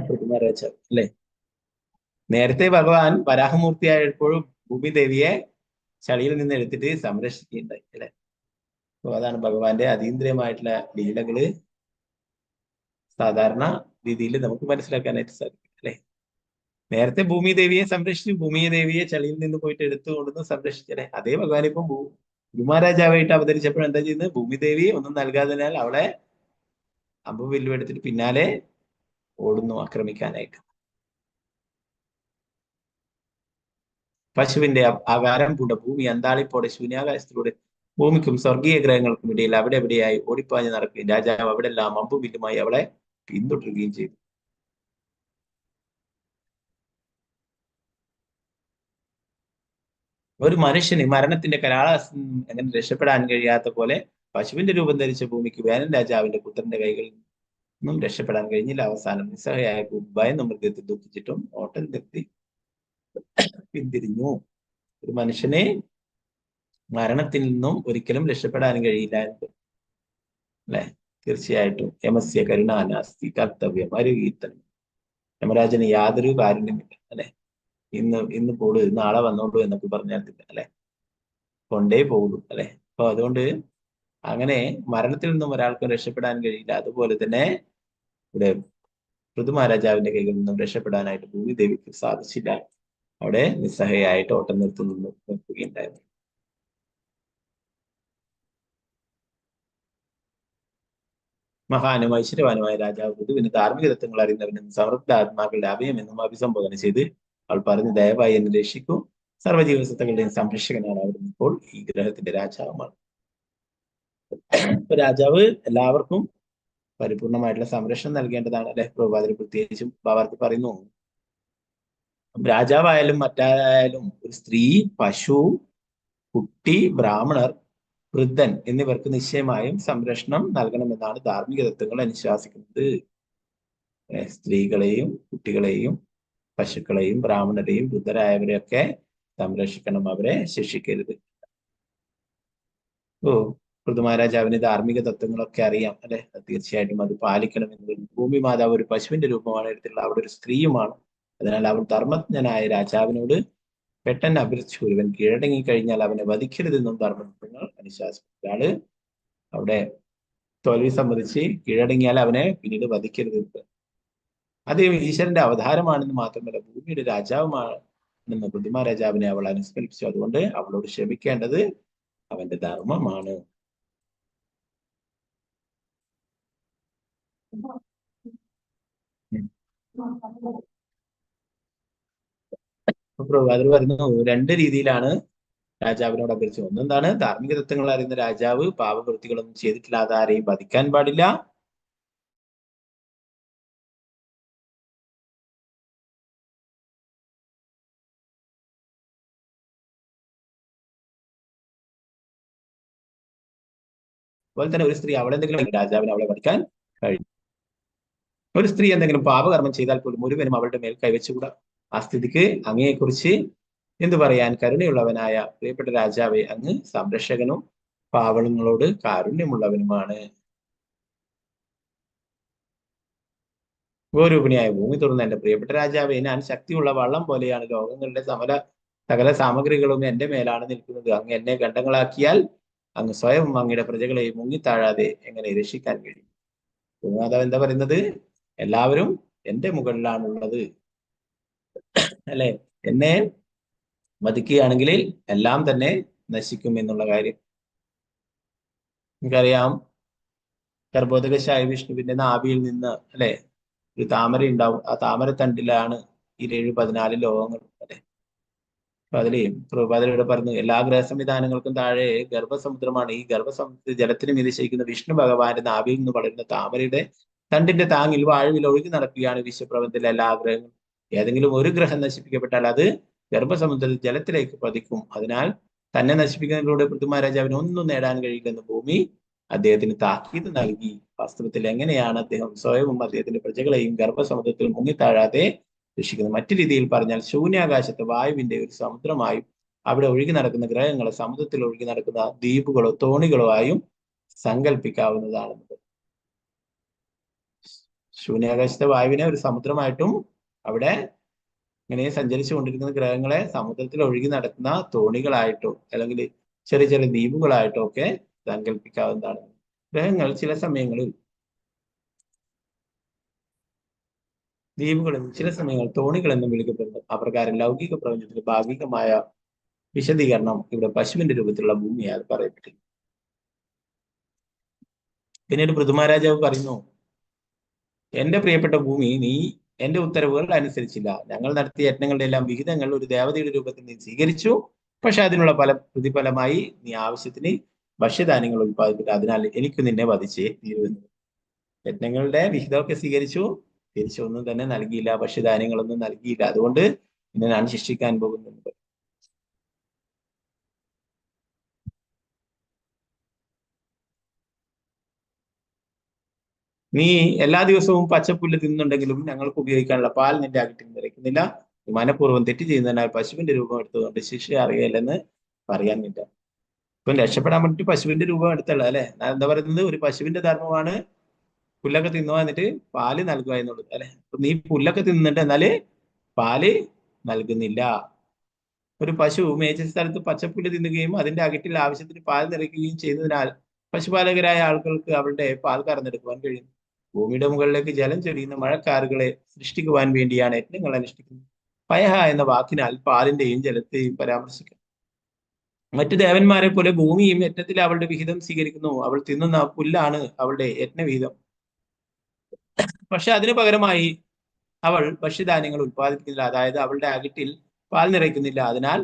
പൃഥുമഹാരാജാവ് അല്ലെ? നേരത്തെ ഭഗവാൻ വരാഹമൂർത്തിയായപ്പോഴും ഭൂമിദേവിയെ ചളിയിൽ നിന്ന് എടുത്തിട്ട് സംരക്ഷിക്കുകയുണ്ടായി അല്ലെ? അപ്പൊ അതാണ് ഭഗവാന്റെ അതീന്ദ്രിയമായിട്ടുള്ള ലീലകള് സാധാരണ രീതിയിൽ നമുക്ക് മനസ്സിലാക്കാനായിട്ട് സാധിക്കും അല്ലെ? നേരത്തെ ഭൂമിദേവിയെ സംരക്ഷിച്ചു, ഭൂമിദേവിയെ ചളിയിൽ നിന്ന് പോയിട്ട് എടുത്തു കൊണ്ടുവന്ന് സംരക്ഷിച്ചല്ലേ? അതേ ഭഗവാൻ ഇപ്പം ഭൂമാരാജാവായിട്ട് അവതരിച്ചപ്പോൾ എന്താ ചെയ്യുന്നത്? ഭൂമിദേവി ഒന്നും നൽകാതിനാൽ അവളെ അമ്പും വില്ലും എടുത്തിട്ട് പിന്നാലെ ഓടുന്നു ആക്രമിക്കാനായിട്ട്. പശുവിന്റെ ആകാരം പൂണ്ട ഭൂമി അന്താളിപ്പോടെ ശൂന്യാകാശത്തിലൂടെ ഭൂമിക്കും സ്വർഗീയ ഗ്രഹങ്ങൾക്കും ഇടയിൽ അവിടെ എവിടെയായി ഓടിപ്പാഞ്ഞു നടക്കുകയും രാജാവ് അവിടെല്ലാം അമ്പും വില്ലുമായി അവളെ പിന്തുടരുകയും ചെയ്തു. ഒരു മനുഷ്യന് മരണത്തിന്റെ കരാളാസനം എങ്ങനെ രക്ഷപ്പെടാൻ കഴിയാത്ത പോലെ പശുവിന്റെ രൂപം ധരിച്ച ഭൂമിക്ക് വേനൻ രാജാവിന്റെ പുത്രന്റെ കൈകളിൽ നിന്നും രക്ഷപ്പെടാൻ കഴിഞ്ഞില്ല. അവസാനം നിസ്സഹായ ഭൂമി ഭയന്നും മൃഗത്തിൽ ദുഃഖിച്ചിട്ടും ഓട്ടം നിർത്തി പിന്തിരിഞ്ഞു. ഒരു മനുഷ്യനെ മരണത്തിൽ നിന്നും ഒരിക്കലും രക്ഷപ്പെടാൻ കഴിയില്ല എന്ന് അല്ലെ? തീർച്ചയായിട്ടും യമസ്യ കരുണാനാസ്തി കർത്തവ്യം അരുകീർത്തനം. യമരാജന് യാതൊരു കാരുണ്യമില്ല അല്ലെ? ഇന്ന് ഇന്ന് പോടു, നാളെ വന്നോളൂ എന്നൊക്കെ പറഞ്ഞാൽ അല്ലെ? കൊണ്ടേ പോകുള്ളൂ അല്ലെ? അപ്പൊ അതുകൊണ്ട് അങ്ങനെ മരണത്തിൽ നിന്നും ഒരാൾക്കും രക്ഷപ്പെടാൻ കഴിയില്ല. അതുപോലെ തന്നെ ഇവിടെ പൃഥുമഹാരാജാവിന്റെ കൈകളിൽ നിന്നും രക്ഷപ്പെടാനായിട്ട് ഭൂമിദേവിക്ക് സാധിച്ചില്ല. അവിടെ നിസ്സഹായിട്ട് ഓട്ടം നിർത്തുകയുണ്ടായിരുന്നു. മഹാനും ഐശ്വര്യവാനുമായ രാജാവ് പൃഥുവിന് ധാർമ്മിക തത്വങ്ങൾ അറിയുന്നവനും സമൃദ്ധ ആത്മാക്കളുടെ അഭയമെന്നും അഭിസംബോധന ചെയ്ത് അവൾ പറഞ്ഞു, ദയവായി എന്നെ രക്ഷിക്കൂ. സർവ്വജീവസത്തകളുടെയും സംരക്ഷകനാണ് അവിടുന്ന്, ഇപ്പോൾ ഈ ഗ്രഹത്തിന്റെ രാജാവുമാണ്. ഇപ്പൊ രാജാവ് എല്ലാവർക്കും പരിപൂർണമായിട്ടുള്ള സംരക്ഷണം നൽകേണ്ടതാണ് അല്ലെ? പ്രഭുപാദർ പ്രത്യേകിച്ചും ഭാവാർത്ഥി പറയുന്നു, രാജാവായാലും മറ്റായാലും ഒരു സ്ത്രീ, പശു, കുട്ടി, ബ്രാഹ്മണർ, വൃദ്ധൻ എന്നിവർക്ക് നിശ്ചയമായും സംരക്ഷണം നൽകണമെന്നാണ് ധാർമ്മിക തത്വങ്ങൾ അനുശാസിക്കുന്നത്. സ്ത്രീകളെയും കുട്ടികളെയും പശുക്കളെയും ബ്രാഹ്മണരെയും വൃദ്ധരായവരെയൊക്കെ സംരക്ഷിക്കണം, അവരെ ശിക്ഷിക്കരുത്. ഓ, പൃഥുമഹാരാജാവിന് ധാർമ്മിക തത്വങ്ങളൊക്കെ അറിയാം അല്ലെ? തീർച്ചയായിട്ടും അത് പാലിക്കണം എന്ന്. ഭൂമി മാതാവ് ഒരു പശുവിന്റെ രൂപമാണ് എടുത്തിട്ടുള്ളത്, അവിടെ ഒരു സ്ത്രീയുമാണ്. അതിനാൽ അവൾ ധർമ്മജ്ഞനായ രാജാവിനോട് പെട്ടെന്ന് അഭ്യർത്ഥിച്ചു, ഒരുവൻ കീഴടങ്ങി കഴിഞ്ഞാൽ അവനെ വധിക്കരുതെന്നും ധർമ്മതത്വങ്ങൾ അനുശാസിക്കും. ഒരാള് അവിടെ തോൽവി സംബന്ധിച്ച് കീഴടങ്ങിയാൽ അവനെ പിന്നീട് വധിക്കരുത്. അദ്ദേഹം ഈശ്വരന്റെ അവതാരമാണെന്ന് മാത്രമല്ല ഭൂമിയുടെ രാജാവുമാണെന്ന് പൃഥുമഹാരാജാവിനെ രാജാവിനെ അവൾ അനുസ്മരിപ്പിച്ചു. അതുകൊണ്ട് അവളോട് ക്ഷമിക്കേണ്ടത് അവന്റെ ധർമ്മമാണ്. പ്രഭുപാദർ പറയുന്നു, രണ്ട് രീതിയിലാണ് രാജാവിനോട് അഭ്യർത്ഥിച്ചത്. ഒന്നെന്താണ്, ധാർമ്മിക തത്വങ്ങൾ അറിയുന്ന രാജാവ് പാപവൃത്തികളൊന്നും ചെയ്തിട്ടില്ലാതെ ആരെയും വധിക്കാൻ പാടില്ല. അതുപോലെ തന്നെ ഒരു സ്ത്രീ അവളെ എന്തെങ്കിലും രാജാവിനെ അവളെ വധിക്കാൻ കഴിയും. ഒരു സ്ത്രീ എന്തെങ്കിലും പാപകർമ്മം ചെയ്താൽ പോലും ഒരുവനും അവളുടെ മേൽ കൈവച്ചുകൂടാ. ആ സ്ഥിതിക്ക് അങ്ങയെക്കുറിച്ച് എന്തു പറയാൻ? കരുണയുള്ളവനായ പ്രിയപ്പെട്ട രാജാവെ, അങ്ങ് സംരക്ഷകനും പാവങ്ങളോട് കാരുണ്യമുള്ളവനുമാണ്. ഗോരൂപിണിയായ ഭൂമി തുറന്ന എന്റെ പ്രിയപ്പെട്ട രാജാവെ, ഞാൻ ശക്തിയുള്ള വള്ളം പോലെയാണ്. ലോകങ്ങളുടെ സകല സാമഗ്രികളും എന്റെ മേലാണ് നിൽക്കുന്നത്. അങ്ങ് എന്നെ ഖണ്ഡങ്ങളാക്കിയാൽ അങ്ങ് സ്വയം അങ്ങയുടെ പ്രജകളെ മുങ്ങിത്താഴാതെ എങ്ങനെ രക്ഷിക്കാൻ കഴിയും? ഭൂമാതാവ് എന്താ പറയുന്നത്? എല്ലാവരും എന്റെ മുകളിലാണുള്ളത് അല്ലെ? എന്നെ വധിക്കുകയാണെങ്കിൽ എല്ലാം തന്നെ നശിക്കും എന്നുള്ള കാര്യം നമുക്കറിയാം. ഗർഭോദകശായ വിഷ്ണുവിന്റെ നാഭിയിൽ നിന്ന് അല്ലെ ഒരു താമര ഉണ്ടാവും. ആ താമരത്തണ്ടിലാണ് ഈ 7-14 ലോകങ്ങൾ അല്ലെ? അപ്പൊ അതില് പ്രഭുപാദർ പറഞ്ഞു, എല്ലാ ഗ്രഹ സംവിധാനങ്ങൾക്കും താഴെ ഗർഭസമുദ്രമാണ്. ഈ ഗർഭസമുദ്ര ജലത്തിന് മീതെ ശയിക്കുന്ന വിഷ്ണു ഭഗവാന്റെ നാഭിയിൽ നിന്ന് വളരുന്ന താമരയുടെ തണ്ടിന്റെ താങ്ങിൽ വായുവിൽ ഒഴുകി നടക്കുകയാണ് വിശ്വപ്രപഞ്ചത്തിലെ എല്ലാ ഗ്രഹങ്ങളും. ഏതെങ്കിലും ഒരു ഗ്രഹം നശിപ്പിക്കപ്പെട്ടാൽ അത് ഗർഭസമുദ്ര ജലത്തിലേക്ക് പതിക്കും. അതിനാൽ തന്നെ നശിപ്പിക്കുന്നതിലൂടെ പൃഥുമഹാരാജാവിന് ഒന്നും നേടാൻ കഴിയില്ലെന്ന് ഭൂമി അദ്ദേഹത്തിന് താക്കീത് നൽകി. വാസ്തവത്തിൽ എങ്ങനെയാണ് അദ്ദേഹം സ്വയവും അദ്ദേഹത്തിന്റെ പ്രജകളെയും ഗർഭസമുദ്രത്തിൽ മുങ്ങിത്താഴാതെ രക്ഷിക്കുന്നത്? മറ്റു രീതിയിൽ പറഞ്ഞാൽ ശൂന്യാകാശത്തെ വായുവിന്റെ ഒരു സമുദ്രമായും അവിടെ ഒഴുകി നടക്കുന്ന ഗ്രഹങ്ങളെ സമുദ്രത്തിൽ ഒഴുകി നടക്കുന്ന ദ്വീപുകളോ തോണികളോ ആയും സങ്കല്പിക്കാവുന്നതാണെന്നത്. ശൂന്യാകാശത്തെ വായുവിനെ ഒരു സമുദ്രമായിട്ടും അവിടെ ഇങ്ങനെ സഞ്ചരിച്ചു കൊണ്ടിരിക്കുന്ന ഗ്രഹങ്ങളെ സമുദ്രത്തിൽ ഒഴുകി നടക്കുന്ന തോണികളായിട്ടോ അല്ലെങ്കിൽ ചെറിയ ചെറിയ ദ്വീപുകളായിട്ടോ ഒക്കെ സങ്കല്പിക്കാവുന്നതാണ്. ഗ്രഹങ്ങൾ ചില സമയങ്ങളിൽ ദ്വീപുകളെന്നും ചില സമയങ്ങളിൽ തോണികളെന്നും വിളിക്കപ്പെടുന്നു. അപ്രകാരം ലൗകിക പ്രപഞ്ചത്തിന്റെ ഭാഗികമായ വിശദീകരണം ഇവിടെ പശുവിന്റെ രൂപത്തിലുള്ള ഭൂമിയാൽ പറയപ്പെട്ടിരുന്നു. പിന്നീട് പൃഥു മഹാരാജാവ് പറയുന്നു, എന്റെ പ്രിയപ്പെട്ട ഭൂമി, നീ എന്റെ ഉത്തരവുകൾ അനുസരിച്ചില്ല. ഞങ്ങൾ നടത്തിയ യജ്ഞങ്ങളുടെ എല്ലാം വിഹിതങ്ങൾ ഒരു ദേവതയുടെ രൂപത്തിൽ നീ സ്വീകരിച്ചു. പക്ഷെ അതിനുള്ള പ്രതിഫലമായി നീ ആവശ്യത്തിന് ഭക്ഷ്യധാന്യങ്ങൾ ഉൽപ്പാദിപ്പില്ല. അതിനാൽ എനിക്ക് നിന്നെ വധിച്ചേ തീരുവെന്നു. യജ്ഞങ്ങളുടെ വിഹിതമൊക്കെ സ്വീകരിച്ചു, തിരിച്ചൊന്നും തന്നെ നൽകിയില്ല, ഭക്ഷ്യധാന്യങ്ങളൊന്നും നൽകിയില്ല. അതുകൊണ്ട് നിന്നെ ഞാൻ ശിക്ഷിക്കാൻ പോകുന്നുണ്ട്. നീ എല്ലാ ദിവസവും പച്ചപ്പുല്ല് തിന്നുണ്ടെങ്കിലും ഞങ്ങൾക്ക് ഉപയോഗിക്കാനുള്ള പാൽ നിന്റെ അകറ്റിൽ നിറയ്ക്കുന്നില്ല. മനഃപൂർവ്വം തെറ്റ് ചെയ്യുന്നതിനാൽ പശുവിന്റെ രൂപം എടുത്തതുകൊണ്ട് ശിക്ഷ അറിയില്ലെന്ന് പറയാനില്ല. ഇപ്പം രക്ഷപ്പെടാൻ വേണ്ടിട്ട് പശുവിന്റെ രൂപം എടുത്തല്ല അല്ലെ? എന്താ പറയുന്നത്? ഒരു പശുവിന്റെ ധർമ്മമാണ് പുല്ലൊക്കെ തിന്നുക, എന്നിട്ട് പാല് നൽകുക എന്നുള്ളത് അല്ലെ? അപ്പൊ നീ പുല്ലൊക്കെ തിന്നുന്നുണ്ട്, എന്നാല് പാല് നൽകുന്നില്ല. ഒരു പശു മേച്ച സ്ഥലത്ത് പച്ചപ്പുല്ല് തിന്നുകയും അതിന്റെ അകറ്റിൽ ആവശ്യത്തിന് പാൽ നിറയ്ക്കുകയും ചെയ്യുന്നതിനാൽ പശുപാലകരായ ആളുകൾക്ക് അവളുടെ പാൽ കറന്നെടുക്കുവാൻ കഴിയും. ഭൂമിയുടെ മുകളിലേക്ക് ജലം ചൊരിയുന്ന മഴക്കാറുകളെ സൃഷ്ടിക്കുവാൻ വേണ്ടിയാണ് യജ്ഞങ്ങൾ അനുഷ്ഠിക്കുന്നത്. പയഹ എന്ന വാക്കിനാൽ പാലിന്റെയും ജലത്തെയും പരാമർശിക്കാം. മറ്റു ദേവന്മാരെ പോലെ ഭൂമിയും യജ്ഞത്തിൽ അവളുടെ വിഹിതം സ്വീകരിക്കുന്നു. അവൾ തിന്നുന്ന പുല്ലാണ് അവളുടെ യജ്ഞവിഹിതം. പക്ഷെ അതിനു പകരമായി അവൾ ഭക്ഷ്യധാന്യങ്ങൾ ഉൽപ്പാദിപ്പിക്കുന്നില്ല. അതായത് അവളുടെ അകിട്ടിൽ പാൽ നിറയ്ക്കുന്നില്ല. അതിനാൽ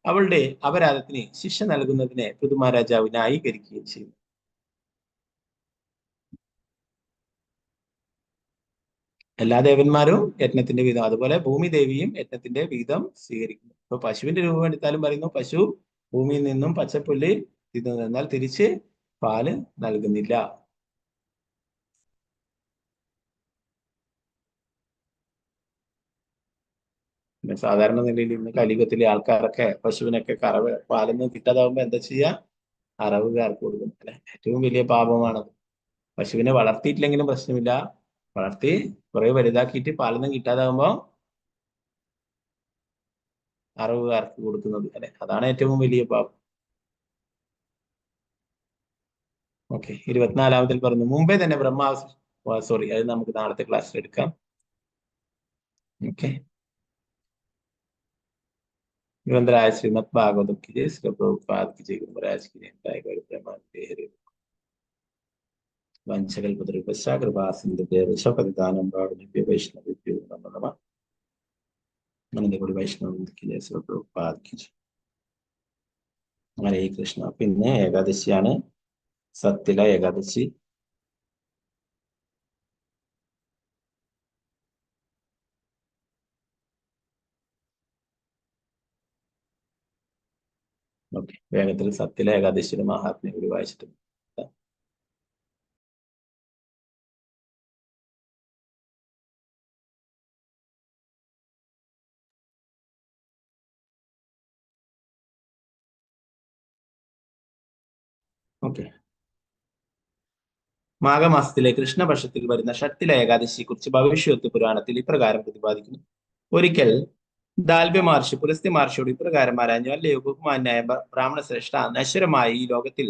അവളുടെ അപരാധത്തിന് ശിക്ഷ നൽകുന്നതിനെ പൃഥു മഹാരാജാവ് ന്യായീകരിക്കുകയും ചെയ്യുന്നു. എല്ലാ ദേവന്മാരും യജ്ഞത്തിന്റെ വിഹിതം, അതുപോലെ ഭൂമി ദേവിയും യജ്ഞത്തിന്റെ വിഹിതം സ്വീകരിക്കുന്നു. ഇപ്പൊ പശുവിന്റെ രൂപം എടുത്താലും പറയുന്നു പശു ഭൂമിയിൽ നിന്നും പച്ചപ്പുല്ല് തിന്നുന്നു, എന്നാൽ തിരിച്ച് പാല് നൽകുന്നില്ല. പിന്നെ സാധാരണ നിലയിൽ ഇന്ന് കലിയുഗത്തിലെ ആൾക്കാരൊക്കെ പശുവിനൊക്കെ കറവ് പാലൊന്നും കിട്ടാതാവുമ്പോ എന്താ ചെയ്യാ? അറവുകാർക്ക് കൊടുക്കും അല്ലെ? ഏറ്റവും വലിയ പാപമാണത്. പശുവിനെ വളർത്തിയിട്ടില്ലെങ്കിലും പ്രശ്നമില്ല, വളർത്തി കുറെ വലുതാക്കിയിട്ട് പാലൊന്നും കിട്ടാതാവുമ്പോ അറവുകാർക്ക് കൊടുക്കുന്നത് അല്ലെ? അതാണ് ഏറ്റവും വലിയ പാപം. ഓക്കെ, 24-ാമത്തിൽ പറഞ്ഞു മുമ്പേ തന്നെ ബ്രഹ്മാവ് സോറി, അത് നമുക്ക് നാളത്തെ ക്ലാസ്സിൽ എടുക്കാം. ഓക്കെ, ഗ്രന്ഥരായ ശ്രീമദ് ഭാഗവതം കി ജയ്, ശ്രീ പ്രഭുപാദ് കി ജയ്, ഗുരുമഹാരാജ് കി ജയ്, ഗൗരി പ്രേമാനന്ദ ഹരി. വഞ്ചകൽപദ്രുപശ കൃപാ സിന്ധുഭ്യോ പതിതാനം ഭാഗവ്യ വൈഷ്ണവേഭ്യോ നമോ നമഃ. അനന്തകൂടി വൈഷ്ണവ കി ജയ്, ശ്രീ പ്രഭുപാദ് കി ജയ്. ഹരേ കൃഷ്ണ. പിന്നെ ഏകാദശിയാണ്, സത്തില ഏകാദശി. ഓക്കെ, വേഗത്തിൽ സത്തില ഏകാദശിയുടെ മഹാത്മ്യം കൂടി വായിച്ചിട്ട്. ഓക്കെ, മാഘമാസത്തിലെ കൃഷ്ണപക്ഷത്തിൽ വരുന്ന ഷട്ടില ഏകാദശിയെ കുറിച്ച് ഭവിഷ്യത്ത് പുരാണത്തിൽ ഇപ്രകാരം പ്രതിപാദിക്കുന്നു. ഒരിക്കൽ ദാൽബ്യ മഹർഷി പുലസ്ത്യ മഹർഷിയോട് ഇപ്രകാരം ആരാഞ്ഞു: അല്ലയോ ബഹുമാന്യായ ബ്രാഹ്മണ ശ്രേഷ്ഠ, നശ്വരമായ ഈ ലോകത്തിൽ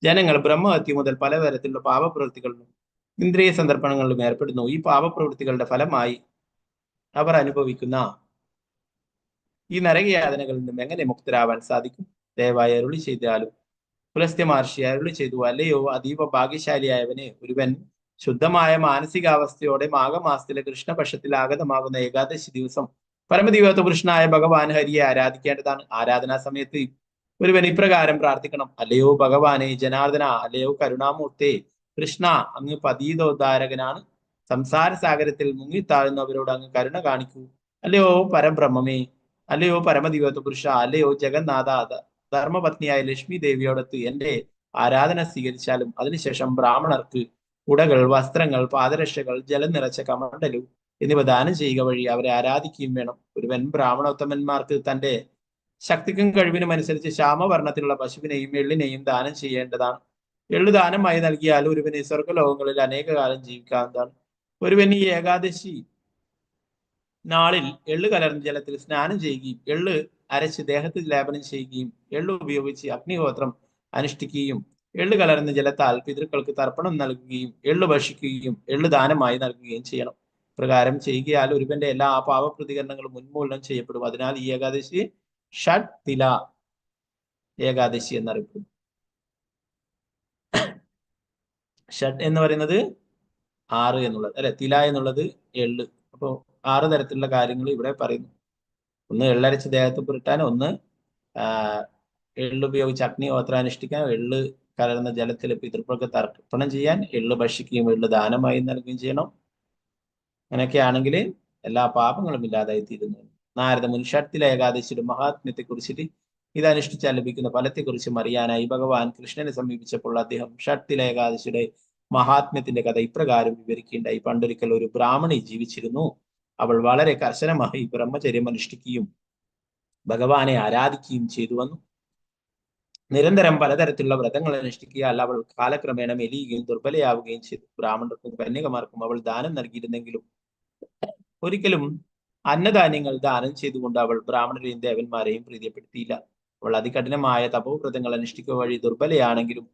ജനങ്ങൾ ബ്രഹ്മഹത്യ മുതൽ പലതരത്തിലുള്ള പാപപ്രവൃത്തികളിലും ഇന്ദ്രിയ സന്ദർപ്പണങ്ങളിലും ഏർപ്പെടുന്നു. ഈ പാപപ്രവൃത്തികളുടെ ഫലമായി അവർ അനുഭവിക്കുന്ന ഈ നരകയാതനകളിൽ നിന്നും എങ്ങനെ മുക്തരാവാൻ സാധിക്കും? ദയവായി അരുളി ചെയ്താലും. പുലസ്ത്യ മഹർഷി അരുളി ചെയ്തു: അല്ലയോ അതീവ ഭാഗ്യശാലിയായവനെ, ഒരുവൻ ശുദ്ധമായ മാനസികാവസ്ഥയോടെ മാഘമാസത്തിലെ കൃഷ്ണപക്ഷത്തിൽ ആഗതമാകുന്ന ഏകാദശി ദിവസം പരമദൈവത്വ പുരുഷനായ ഭഗവാൻ ഹരിയെ ആരാധിക്കേണ്ടതാണ്. ആരാധനാ സമയത്ത് ഒരുവൻ ഇപ്രകാരം പ്രാർത്ഥിക്കണം: അല്ലയോ ഭഗവാനെ ജനാർദ്ദന, അല്ലയോ കരുണാമൂർത്തേ കൃഷ്ണ, അങ്ങ് പതീതോദ്ധാരകനാണ്. സംസാര സാഗരത്തിൽ മുങ്ങിത്താഴുന്നവരോട് അങ്ങ് കരുണ കാണിക്കൂ. അല്ലയോ പരബ്രഹ്മമേ, അല്ലയോ പരമദൈവത്വ പുരുഷ, അല്ലയോ ജഗന്നാഥ, ധർമ്മപത്നിയായ ലക്ഷ്മി ദേവിയോടൊത്ത് എന്റെ ആരാധന സ്വീകരിച്ചാലും അതിനുശേഷം ബ്രാഹ്മണർക്ക് ഉടകൾ, വസ്ത്രങ്ങൾ, പാദരക്ഷകൾ, ജലം നിറച്ച കമണ്ഡലു എന്നിവ ദാനം ചെയ്യുക വഴി അവരെ ആരാധിക്കുകയും വേണം. ഒരുവൻ ബ്രാഹ്മണോത്തമന്മാർക്ക് തന്റെ ശക്തിക്കും കഴിവിനും അനുസരിച്ച് ശ്യാമവർണ്ണത്തിലുള്ള പശുവിനെയും എള്ളിനെയും ദാനം ചെയ്യേണ്ടതാണ്. എള്ളു ദാനമായി നൽകിയാൽ ഒരുവന് സ്വർഗലോകങ്ങളിൽ അനേക കാലം ജീവിക്കാവുന്നതാണ്. ഒരുവൻ ഈ ഏകാദശി നാളിൽ എള്ളു കലർന്ന ജലത്തിൽ സ്നാനം ചെയ്യുകയും എള്ള് അരച്ച് ദേഹത്തിൽ ലേപനം ചെയ്യുകയും എള്ളു ഉപയോഗിച്ച് അഗ്നിഹോത്രം അനുഷ്ഠിക്കുകയും എള്ളു കലർന്ന ജലത്താൽ പിതൃക്കൾക്ക് തർപ്പണം നൽകുകയും എള്ളു ഭക്ഷിക്കുകയും എള്ളു ദാനമായി നൽകുകയും ചെയ്യണം. പ്രകാരം ചെയ്യുകയാൽ ഒരുവന്റെ എല്ലാ പാപപ്രതികരണങ്ങളും ഉന്മൂലനം ചെയ്യപ്പെടും. അതിനാൽ ഈ ഏകാദശി ഷഡ് തില ഏകാദശി എന്നറിയപ്പെടുന്നു. ഷഡ് എന്ന് പറയുന്നത് 6 എന്നുള്ളത് അല്ലെ, തില എന്നുള്ളത് എള്ള്. അപ്പൊ 6 തരത്തിലുള്ള കാര്യങ്ങൾ ഇവിടെ പറയുന്നു. ഒന്ന് എള്ളരച്ച് ദേഹത്ത് പുരട്ടാൻ, ഒന്ന് എള്ളുപയോഗിച്ച് അഗ്നിഹോത്രം അനുഷ്ഠിക്കാൻ, എള്ള് കലർന്ന ജലത്തിൽ പിതൃക്കൾക്ക് തർപ്പണം ചെയ്യാൻ, എള്ള് ഭക്ഷിക്കുകയും എള്ള് ദാനമായി നൽകുകയും ചെയ്യണം. അങ്ങനെയൊക്കെയാണെങ്കിൽ എല്ലാ പാപങ്ങളും ഇല്ലാതായി തീരുന്നു. നാരദ മുനി ഷഡ്തില ഏകാദശിയുടെ മഹാത്മ്യത്തെ കുറിച്ചിട്ട് ഇത് അനുഷ്ഠിച്ചാൽ ലഭിക്കുന്ന ഫലത്തെക്കുറിച്ചും അറിയാനായി ഭഗവാൻ കൃഷ്ണനെ സമീപിച്ചപ്പോൾ അദ്ദേഹം ഷഡ്തില ഏകാദശിയുടെ മഹാത്മ്യത്തിന്റെ കഥ ഇപ്രകാരം വിവരിക്കുകയുണ്ടായി. പണ്ടൊരിക്കൽ ഒരു ബ്രാഹ്മണി ജീവിച്ചിരുന്നു. അവൾ വളരെ കർശനമായി ബ്രഹ്മചര്യം അനുഷ്ഠിക്കുകയും ഭഗവാനെ ആരാധിക്കുകയും ചെയ്തു വന്നു. നിരന്തരം പലതരത്തിലുള്ള വ്രതങ്ങൾ അനുഷ്ഠിക്കുകയാൽ അവൾ കാലക്രമേണ മെലിയുകയും ദുർബലയാവുകയും ചെയ്തു. ബ്രാഹ്മണർക്കും കന്യകമാർക്കും അവൾ ദാനം നൽകിയിരുന്നെങ്കിലും ഒരിക്കലും അന്നധാന്യങ്ങൾ ദാനം ചെയ്തുകൊണ്ട് അവൾ ബ്രാഹ്മണരെയും ദേവന്മാരെയും പ്രീതിപ്പെടുത്തിയില്ല. അവൾ അതികഠിനമായ തപോവ്രതങ്ങൾ അനുഷ്ഠിക്കുക വഴി ദുർബലയാണെങ്കിലും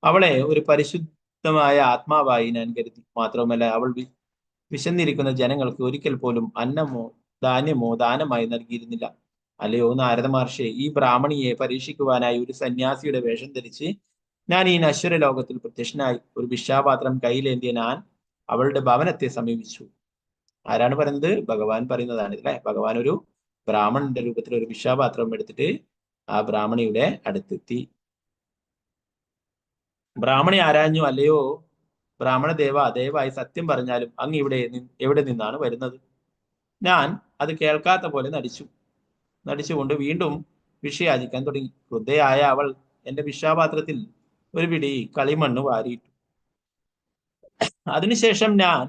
അവളെ ഒരു പരിശുദ്ധമായ ആത്മാവായി ഞാൻ കരുതി. മാത്രവുമല്ല, അവൾ വിശന്നിരിക്കുന്ന ജനങ്ങൾക്ക് ഒരിക്കൽ പോലും അന്നമോ ധാന്യമോ ദാനമായി നൽകിയിരുന്നില്ല. അല്ലയോ നാരദ മഹർഷി, ഈ ബ്രാഹ്മണിയെ പരീക്ഷിക്കുവാനായി ഒരു സന്യാസിയുടെ വേഷം ധരിച്ച് ഞാൻ ഈ നശ്വര ലോകത്തിൽ പ്രത്യക്ഷനായി. ഒരു ഭിക്ഷാപാത്രം കയ്യിലേന്തിയ ഞാൻ അവളുടെ ഭവനത്തെ സമീപിച്ചു. ആരാണ് പറയുന്നത്? ഭഗവാൻ പറയുന്നതാണ് അല്ലെ. ഭഗവാൻ ഒരു ബ്രാഹ്മണന്റെ രൂപത്തിൽ ഒരു ഭിക്ഷാപാത്രം എടുത്തിട്ട് ആ ബ്രാഹ്മണിയുടെ അടുത്തെത്തി. ബ്രാഹ്മണി ആരാഞ്ഞു, അല്ലയോ ബ്രാഹ്മണ ദേവ, ദയവായി സത്യം പറഞ്ഞാലും അങ്ങ് ഇവിടെ എവിടെ നിന്നാണ് വരുന്നത്? ഞാൻ അത് കേൾക്കാത്ത പോലെ നടിച്ചുകൊണ്ട് വീണ്ടും ഭിക്ഷയാചിക്കാൻ തുടങ്ങി. ക്രുദ്ധയായ അവൾ എന്റെ ഭിക്ഷാപാത്രത്തിൽ ഒരു പിടി കളിമണ്ണ് വാരിയിട്ടു. അതിനുശേഷം ഞാൻ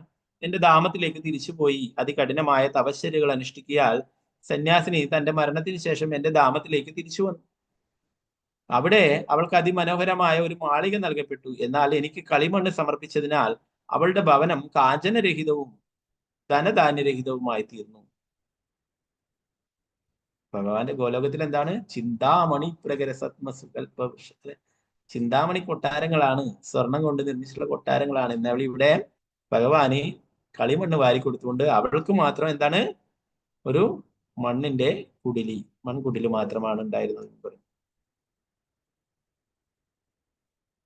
എന്റെ ധാമത്തിലേക്ക് തിരിച്ചുപോയി. അതികഠിനമായ തപശ്ചര്യകൾ അനുഷ്ഠിക്കിയാൽ സന്യാസിനി തന്റെ മരണത്തിന് ശേഷം എന്റെ ധാമത്തിലേക്ക് തിരിച്ചു വന്നു. അവിടെ അവൾക്ക് അതിമനോഹരമായ ഒരു മാളിക നൽകപ്പെട്ടു. എന്നാൽ എനിക്ക് കളിമണ്ണ് സമർപ്പിച്ചതിനാൽ അവളുടെ ഭവനം കാഞ്ചനരഹിതവും ധനധാന്യരഹിതവുമായി തീർന്നു. ഭഗവാന്റെ ഗോലോകത്തിൽ എന്താണ്? ചിന്താമണി പ്രകര സത്മസുകൽപ, ചിന്താമണി കൊട്ടാരങ്ങളാണ്, സ്വർണം കൊണ്ട് നിർമ്മിച്ചിട്ടുള്ള കൊട്ടാരങ്ങളാണ്. എന്നാൽ ഇവിടെ ഭഗവാന് കളിമണ്ണ് വാരി കൊടുത്തുകൊണ്ട് അവൾക്ക് മാത്രം എന്താണ്? ഒരു മണ്ണിന്റെ കുടിലി, മൺകുടില് മാത്രമാണ് ഉണ്ടായിരുന്നത് എന്ന് പറയും.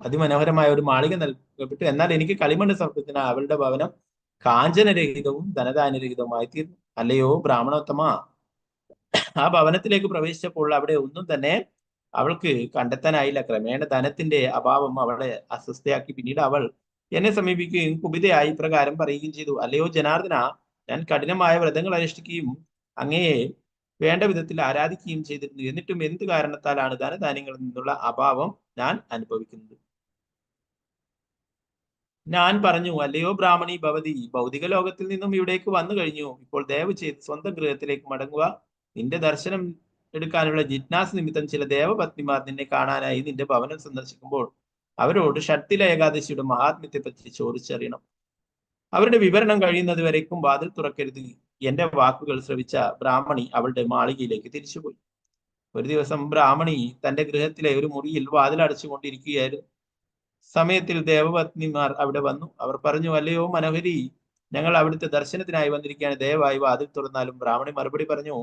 അതിമനോഹരമായ ഒരു മാളിക നൽകപ്പെട്ടു. എന്നാൽ എനിക്ക് കളിമണ്ണ് സമർപ്പിച്ചതിനാൽ അവളുടെ ഭവനം കാഞ്ചനരഹിതവും ധനധാന്യരഹിതവുമായി തീർന്നു. അല്ലയോ ബ്രാഹ്മണോത്തമ, ആ ഭവനത്തിലേക്ക് പ്രവേശിച്ചപ്പോൾ അവിടെ ഒന്നും തന്നെ അവൾക്ക് കണ്ടെത്താനായില്ല. ക്രമേണ ധനത്തിന്റെ അഭാവം അവളെ അസ്വസ്ഥയാക്കി. പിന്നീട് അവൾ എന്നെ സമീപിക്കുകയും കുപിതയായി ഇപ്രകാരം പറയുകയും ചെയ്തു: അല്ലയോ ജനാർദ്ദന, ഞാൻ കഠിനമായ വ്രതങ്ങൾ അനുഷ്ഠിക്കുകയും അങ്ങയെ വേണ്ട വിധത്തിൽ ആരാധിക്കുകയും ചെയ്തിരുന്നു. എന്നിട്ടും എന്ത് കാരണത്താലാണ് ധനധാന്യങ്ങളിൽ നിന്നുള്ള അഭാവം ഞാൻ അനുഭവിക്കുന്നത്? ഞാൻ പറഞ്ഞു: അല്ലയോ ബ്രാഹ്മണി, ഭവതി ഭൗതിക ലോകത്തിൽ നിന്നും ഇവിടേക്ക് വന്നു കഴിഞ്ഞു. ഇപ്പോൾ ദയവ് ചെയ്ത് സ്വന്തം ഗൃഹത്തിലേക്ക് മടങ്ങുക. നിന്റെ ദർശനം എടുക്കാനുള്ള ജിജ്ഞാസ നിമിത്തം ചില ദേവപത്നിമാർ നിന്നെ കാണാനായി നിന്റെ ഭവനം സന്ദർശിക്കുമ്പോൾ അവരോട് ഷഡ്തില ഏകാദശിയുടെ മഹാത്മ്യത്തെ പറ്റി ചോദിച്ചറിയണം. അവരുടെ വിവരണം കഴിയുന്നത് വരേക്കും വാതിൽ തുറക്കരുത്. എന്റെ വാക്കുകൾ ശ്രവിച്ച ബ്രാഹ്മണി അവളുടെ മാളികയിലേക്ക് തിരിച്ചുപോയി. ഒരു ദിവസം ബ്രാഹ്മണി തന്റെ ഗൃഹത്തിലെ ഒരു മുറിയിൽ വാതിലടച്ചുകൊണ്ടിരിക്കുകയായിരുന്നു. സമയത്തിൽ ദേവപത്നിമാർ അവിടെ വന്നു. അവർ പറഞ്ഞു: അല്ലയോ മനോഹരി, ഞങ്ങൾ അവിടുത്തെ ദർശനത്തിനായി വന്നിരിക്കുകയാണ്. ദയവായി വാതിൽ തുറന്നാലും. ബ്രാഹ്മണി മറുപടി പറഞ്ഞു: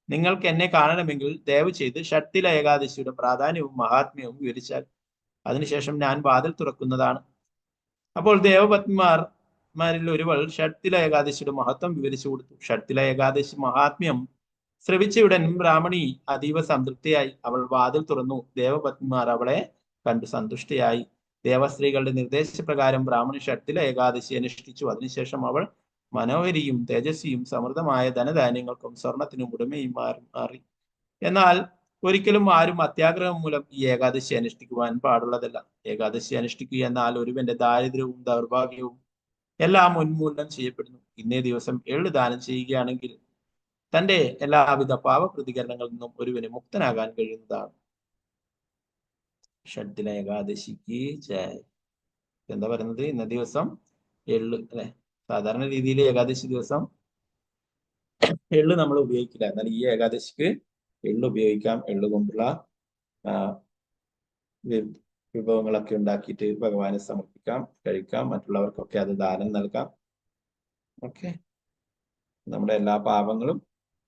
നിങ്ങൾക്ക് എന്നെ കാണണമെങ്കിൽ ദയവ് ചെയ്ത് ഷഡ്തില ഏകാദശിയുടെ പ്രാധാന്യവും മഹാത്മ്യവും വിവരിച്ചാൽ അതിനുശേഷം ഞാൻ വാതിൽ തുറക്കുന്നതാണ്. അപ്പോൾ ദേവപത്നിമാരിൽ ഒരുവൾ ഷഡ്തില ഏകാദശിയുടെ മഹത്വം വിവരിച്ചു കൊടുത്തു. ഷഡ്തില ഏകാദശി മഹാത്മ്യം ശ്രവിച്ചയുടൻ ബ്രാഹ്മണി അതീവ സംതൃപ്തിയായി. അവൾ വാതിൽ തുറന്നു. ദേവപത്നിമാർ അവളെ കണ്ടു സന്തുഷ്ടയായി. ദേവസ്ത്രീകളുടെ നിർദ്ദേശപ്രകാരം ബ്രാഹ്മണി ഷഡ്തില ഏകാദശി അനുഷ്ഠിച്ചു. അതിനുശേഷം അവൾ മനോഹരിയും തേജസ്വിയും സമൃദ്ധമായ ധനധാന്യങ്ങൾക്കും സ്വർണത്തിനും ഉടമയും മാറി. എന്നാൽ ഒരിക്കലും ആരും അത്യാഗ്രഹം മൂലം ഈ ഏകാദശി അനുഷ്ഠിക്കുവാൻ പാടുള്ളതല്ല. ഏകാദശി അനുഷ്ഠിക്കുക എന്നാൽ ഒരുവന്റെ ദാരിദ്ര്യവും ദൗർഭാഗ്യവും എല്ലാം ഉന്മൂലനം ചെയ്യപ്പെടുന്നു. ഇന്നേ ദിവസം എള്ള് ദാനം ചെയ്യുകയാണെങ്കിൽ തന്റെ എല്ലാവിധ പാപ പ്രതികരണങ്ങളിൽ നിന്നും ഒരുവന് മുക്തനാകാൻ കഴിയുന്നതാണ്. ഷഡ്ദിന ഏകാദശിക്ക് ജയ്. എന്താ പറയുന്നത്? ഇന്ന ദിവസം എള്ള് അല്ലെ? സാധാരണ രീതിയിൽ ഏകാദശി ദിവസം എള്ള് നമ്മൾ ഉപയോഗിക്കില്ല. എന്നാൽ ഈ ഏകാദശിക്ക് എള്ള് ഉപയോഗിക്കാം. എള്ള് കൊണ്ടുള്ള വിഭവങ്ങളൊക്കെ ഉണ്ടാക്കിയിട്ട് ഭഗവാനെ സമർപ്പിക്കാം, കഴിക്കാം, മറ്റുള്ളവർക്കൊക്കെ അത് ദാനം നൽകാം. ഓക്കെ, നമ്മുടെ എല്ലാ പാപങ്ങളും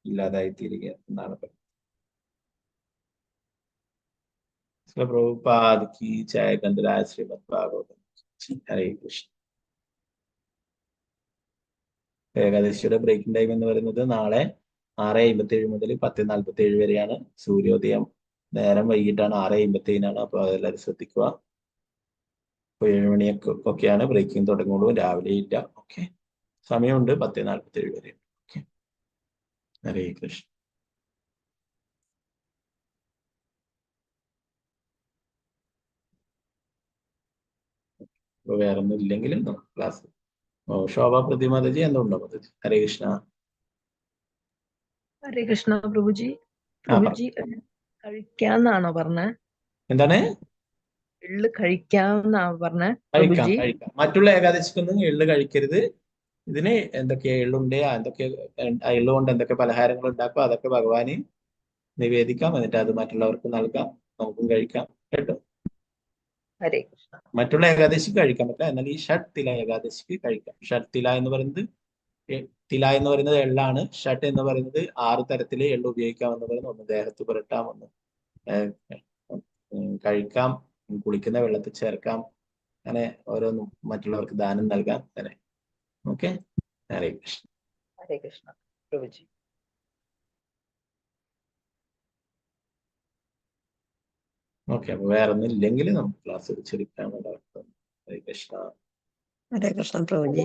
ഇല്ലാതായി തീരുക എന്നാണ് പറയുന്നത്. പ്രഭുപാദ് കി ജയ. ഗന്ധരായ ശ്രീമദ് ഭാഗവതം. ഹരേ കൃഷ്ണ. ഏകാദശിയുടെ ബ്രേക്കിംഗ് ടൈം എന്ന് പറയുന്നത് നാളെ 6:57 മുതൽ 10:47 വരെയാണ്. സൂര്യോദയം നേരം വൈകിട്ടാണ്, 6:57. അപ്പൊ അതെല്ലാവരും ശ്രദ്ധിക്കുക. അപ്പൊ 7 മണിയൊക്കെ ഒക്കെയാണ് ബ്രേക്കിംഗ് തുടങ്ങുള്ളൂ, രാവിലെ ഇല്ല. ഓക്കെ, സമയമുണ്ട് 10:47 വരെ. ഓക്കെ, ഹരേ കൃഷ്ണ. അപ്പൊ വേറൊന്നും ഇല്ലെങ്കിൽ നമുക്ക് ക്ലാസ്. ശോഭ പ്രതിമാതജി എന്തുണ്ടോ മാതാജി? ഹരേ കൃഷ്ണ. ഹരേ കൃഷ്ണ പ്രഭുജി. പ്രഭുജി കഴിക്കാന്നാണോ പറഞ്ഞേ? എന്താണ്? എള്ള് കഴിക്കാന്നാ പറഞ്ഞേ കഴിക്കാം, കഴിക്കാം. മറ്റുള്ള ഏകാദശിക്കൊന്നും എള്ള് കഴിക്കരുത്. ഇതിന് എന്തൊക്കെയാ എള്ളുണ്ട്, എന്തൊക്കെ എള്ള് കൊണ്ട് എന്തൊക്കെ പലഹാരങ്ങൾ ഉണ്ടാക്കും, അതൊക്കെ ഭഗവാന് നിവേദിക്കാം. എന്നിട്ട് അത് മറ്റുള്ളവർക്ക് നൽകാം, നമുക്കും കഴിക്കാം കേട്ടോ. ഹരേ കൃഷ്ണ. മറ്റുള്ള ഏകാദശിക്ക് കഴിക്കാൻ പറ്റില്ല, എന്നാൽ ഈ ഷഡ് തില ഏകാദശിക്ക് കഴിക്കാം. ഷഡ് തില എന്ന് പറയുന്നത്, തില എന്ന് പറയുന്നത് എള്ളാണ്. ഷട്ട് എന്ന് പറയുന്നത് 6 തരത്തില് എള്ള് ഉപയോഗിക്കാം എന്ന് പറയുന്നത്. ഒന്ന് ദേഹത്ത് പുരട്ടാം, ഒന്ന് കഴിക്കാം, കുളിക്കുന്ന വെള്ളത്തിൽ ചേർക്കാം, അങ്ങനെ ഓരോന്നും മറ്റുള്ളവർക്ക് ദാനം നൽകാം അങ്ങനെ. ഓക്കെ, ഹരേ കൃഷ്ണ. ഹരേ കൃഷ്ണ പ്രഭുജി. ഓക്കെ, അപ്പൊ വേറൊന്നും ഇല്ലെങ്കിൽ നമുക്ക് ക്ലാസ് വെച്ചെടുക്കാം. എല്ലാവർക്കും ഹരേ കൃഷ്ണ. ഹരേ കൃഷ്ണ പ്രഭുജി.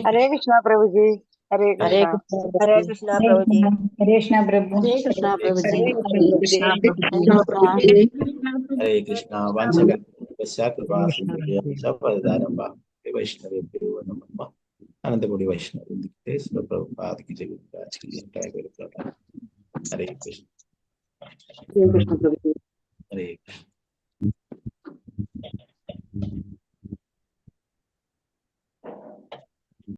ഹരേ കൃഷ്ണ പ്രഭുജി. ഹരേ ഹരേ കൃഷ്ണ. കൃഷ്ണ ഹരേ കൃഷ്ണ പ്രഭുജി. ഹരേ കൃഷ്ണ പ്രഭു. ഹരേ കൃഷ്ണ പ്രഭുജി. ഹരേ കൃഷ്ണ പ്രഭുജി. ഹരേ കൃഷ്ണ. വാഞ്ചകൽപ്പ കൃപാ സിന്ധു വൈഷ്ണവേഭ്യോ നമഃ. അനന്തകോടി വൈഷ്ണവ പ്രഭുപാദ് കി ജയ്. ഹരേ കൃഷ്ണ. ഹരേ കൃഷ്ണ പ്രഭുജി. ഹരേ കൃഷ്ണ.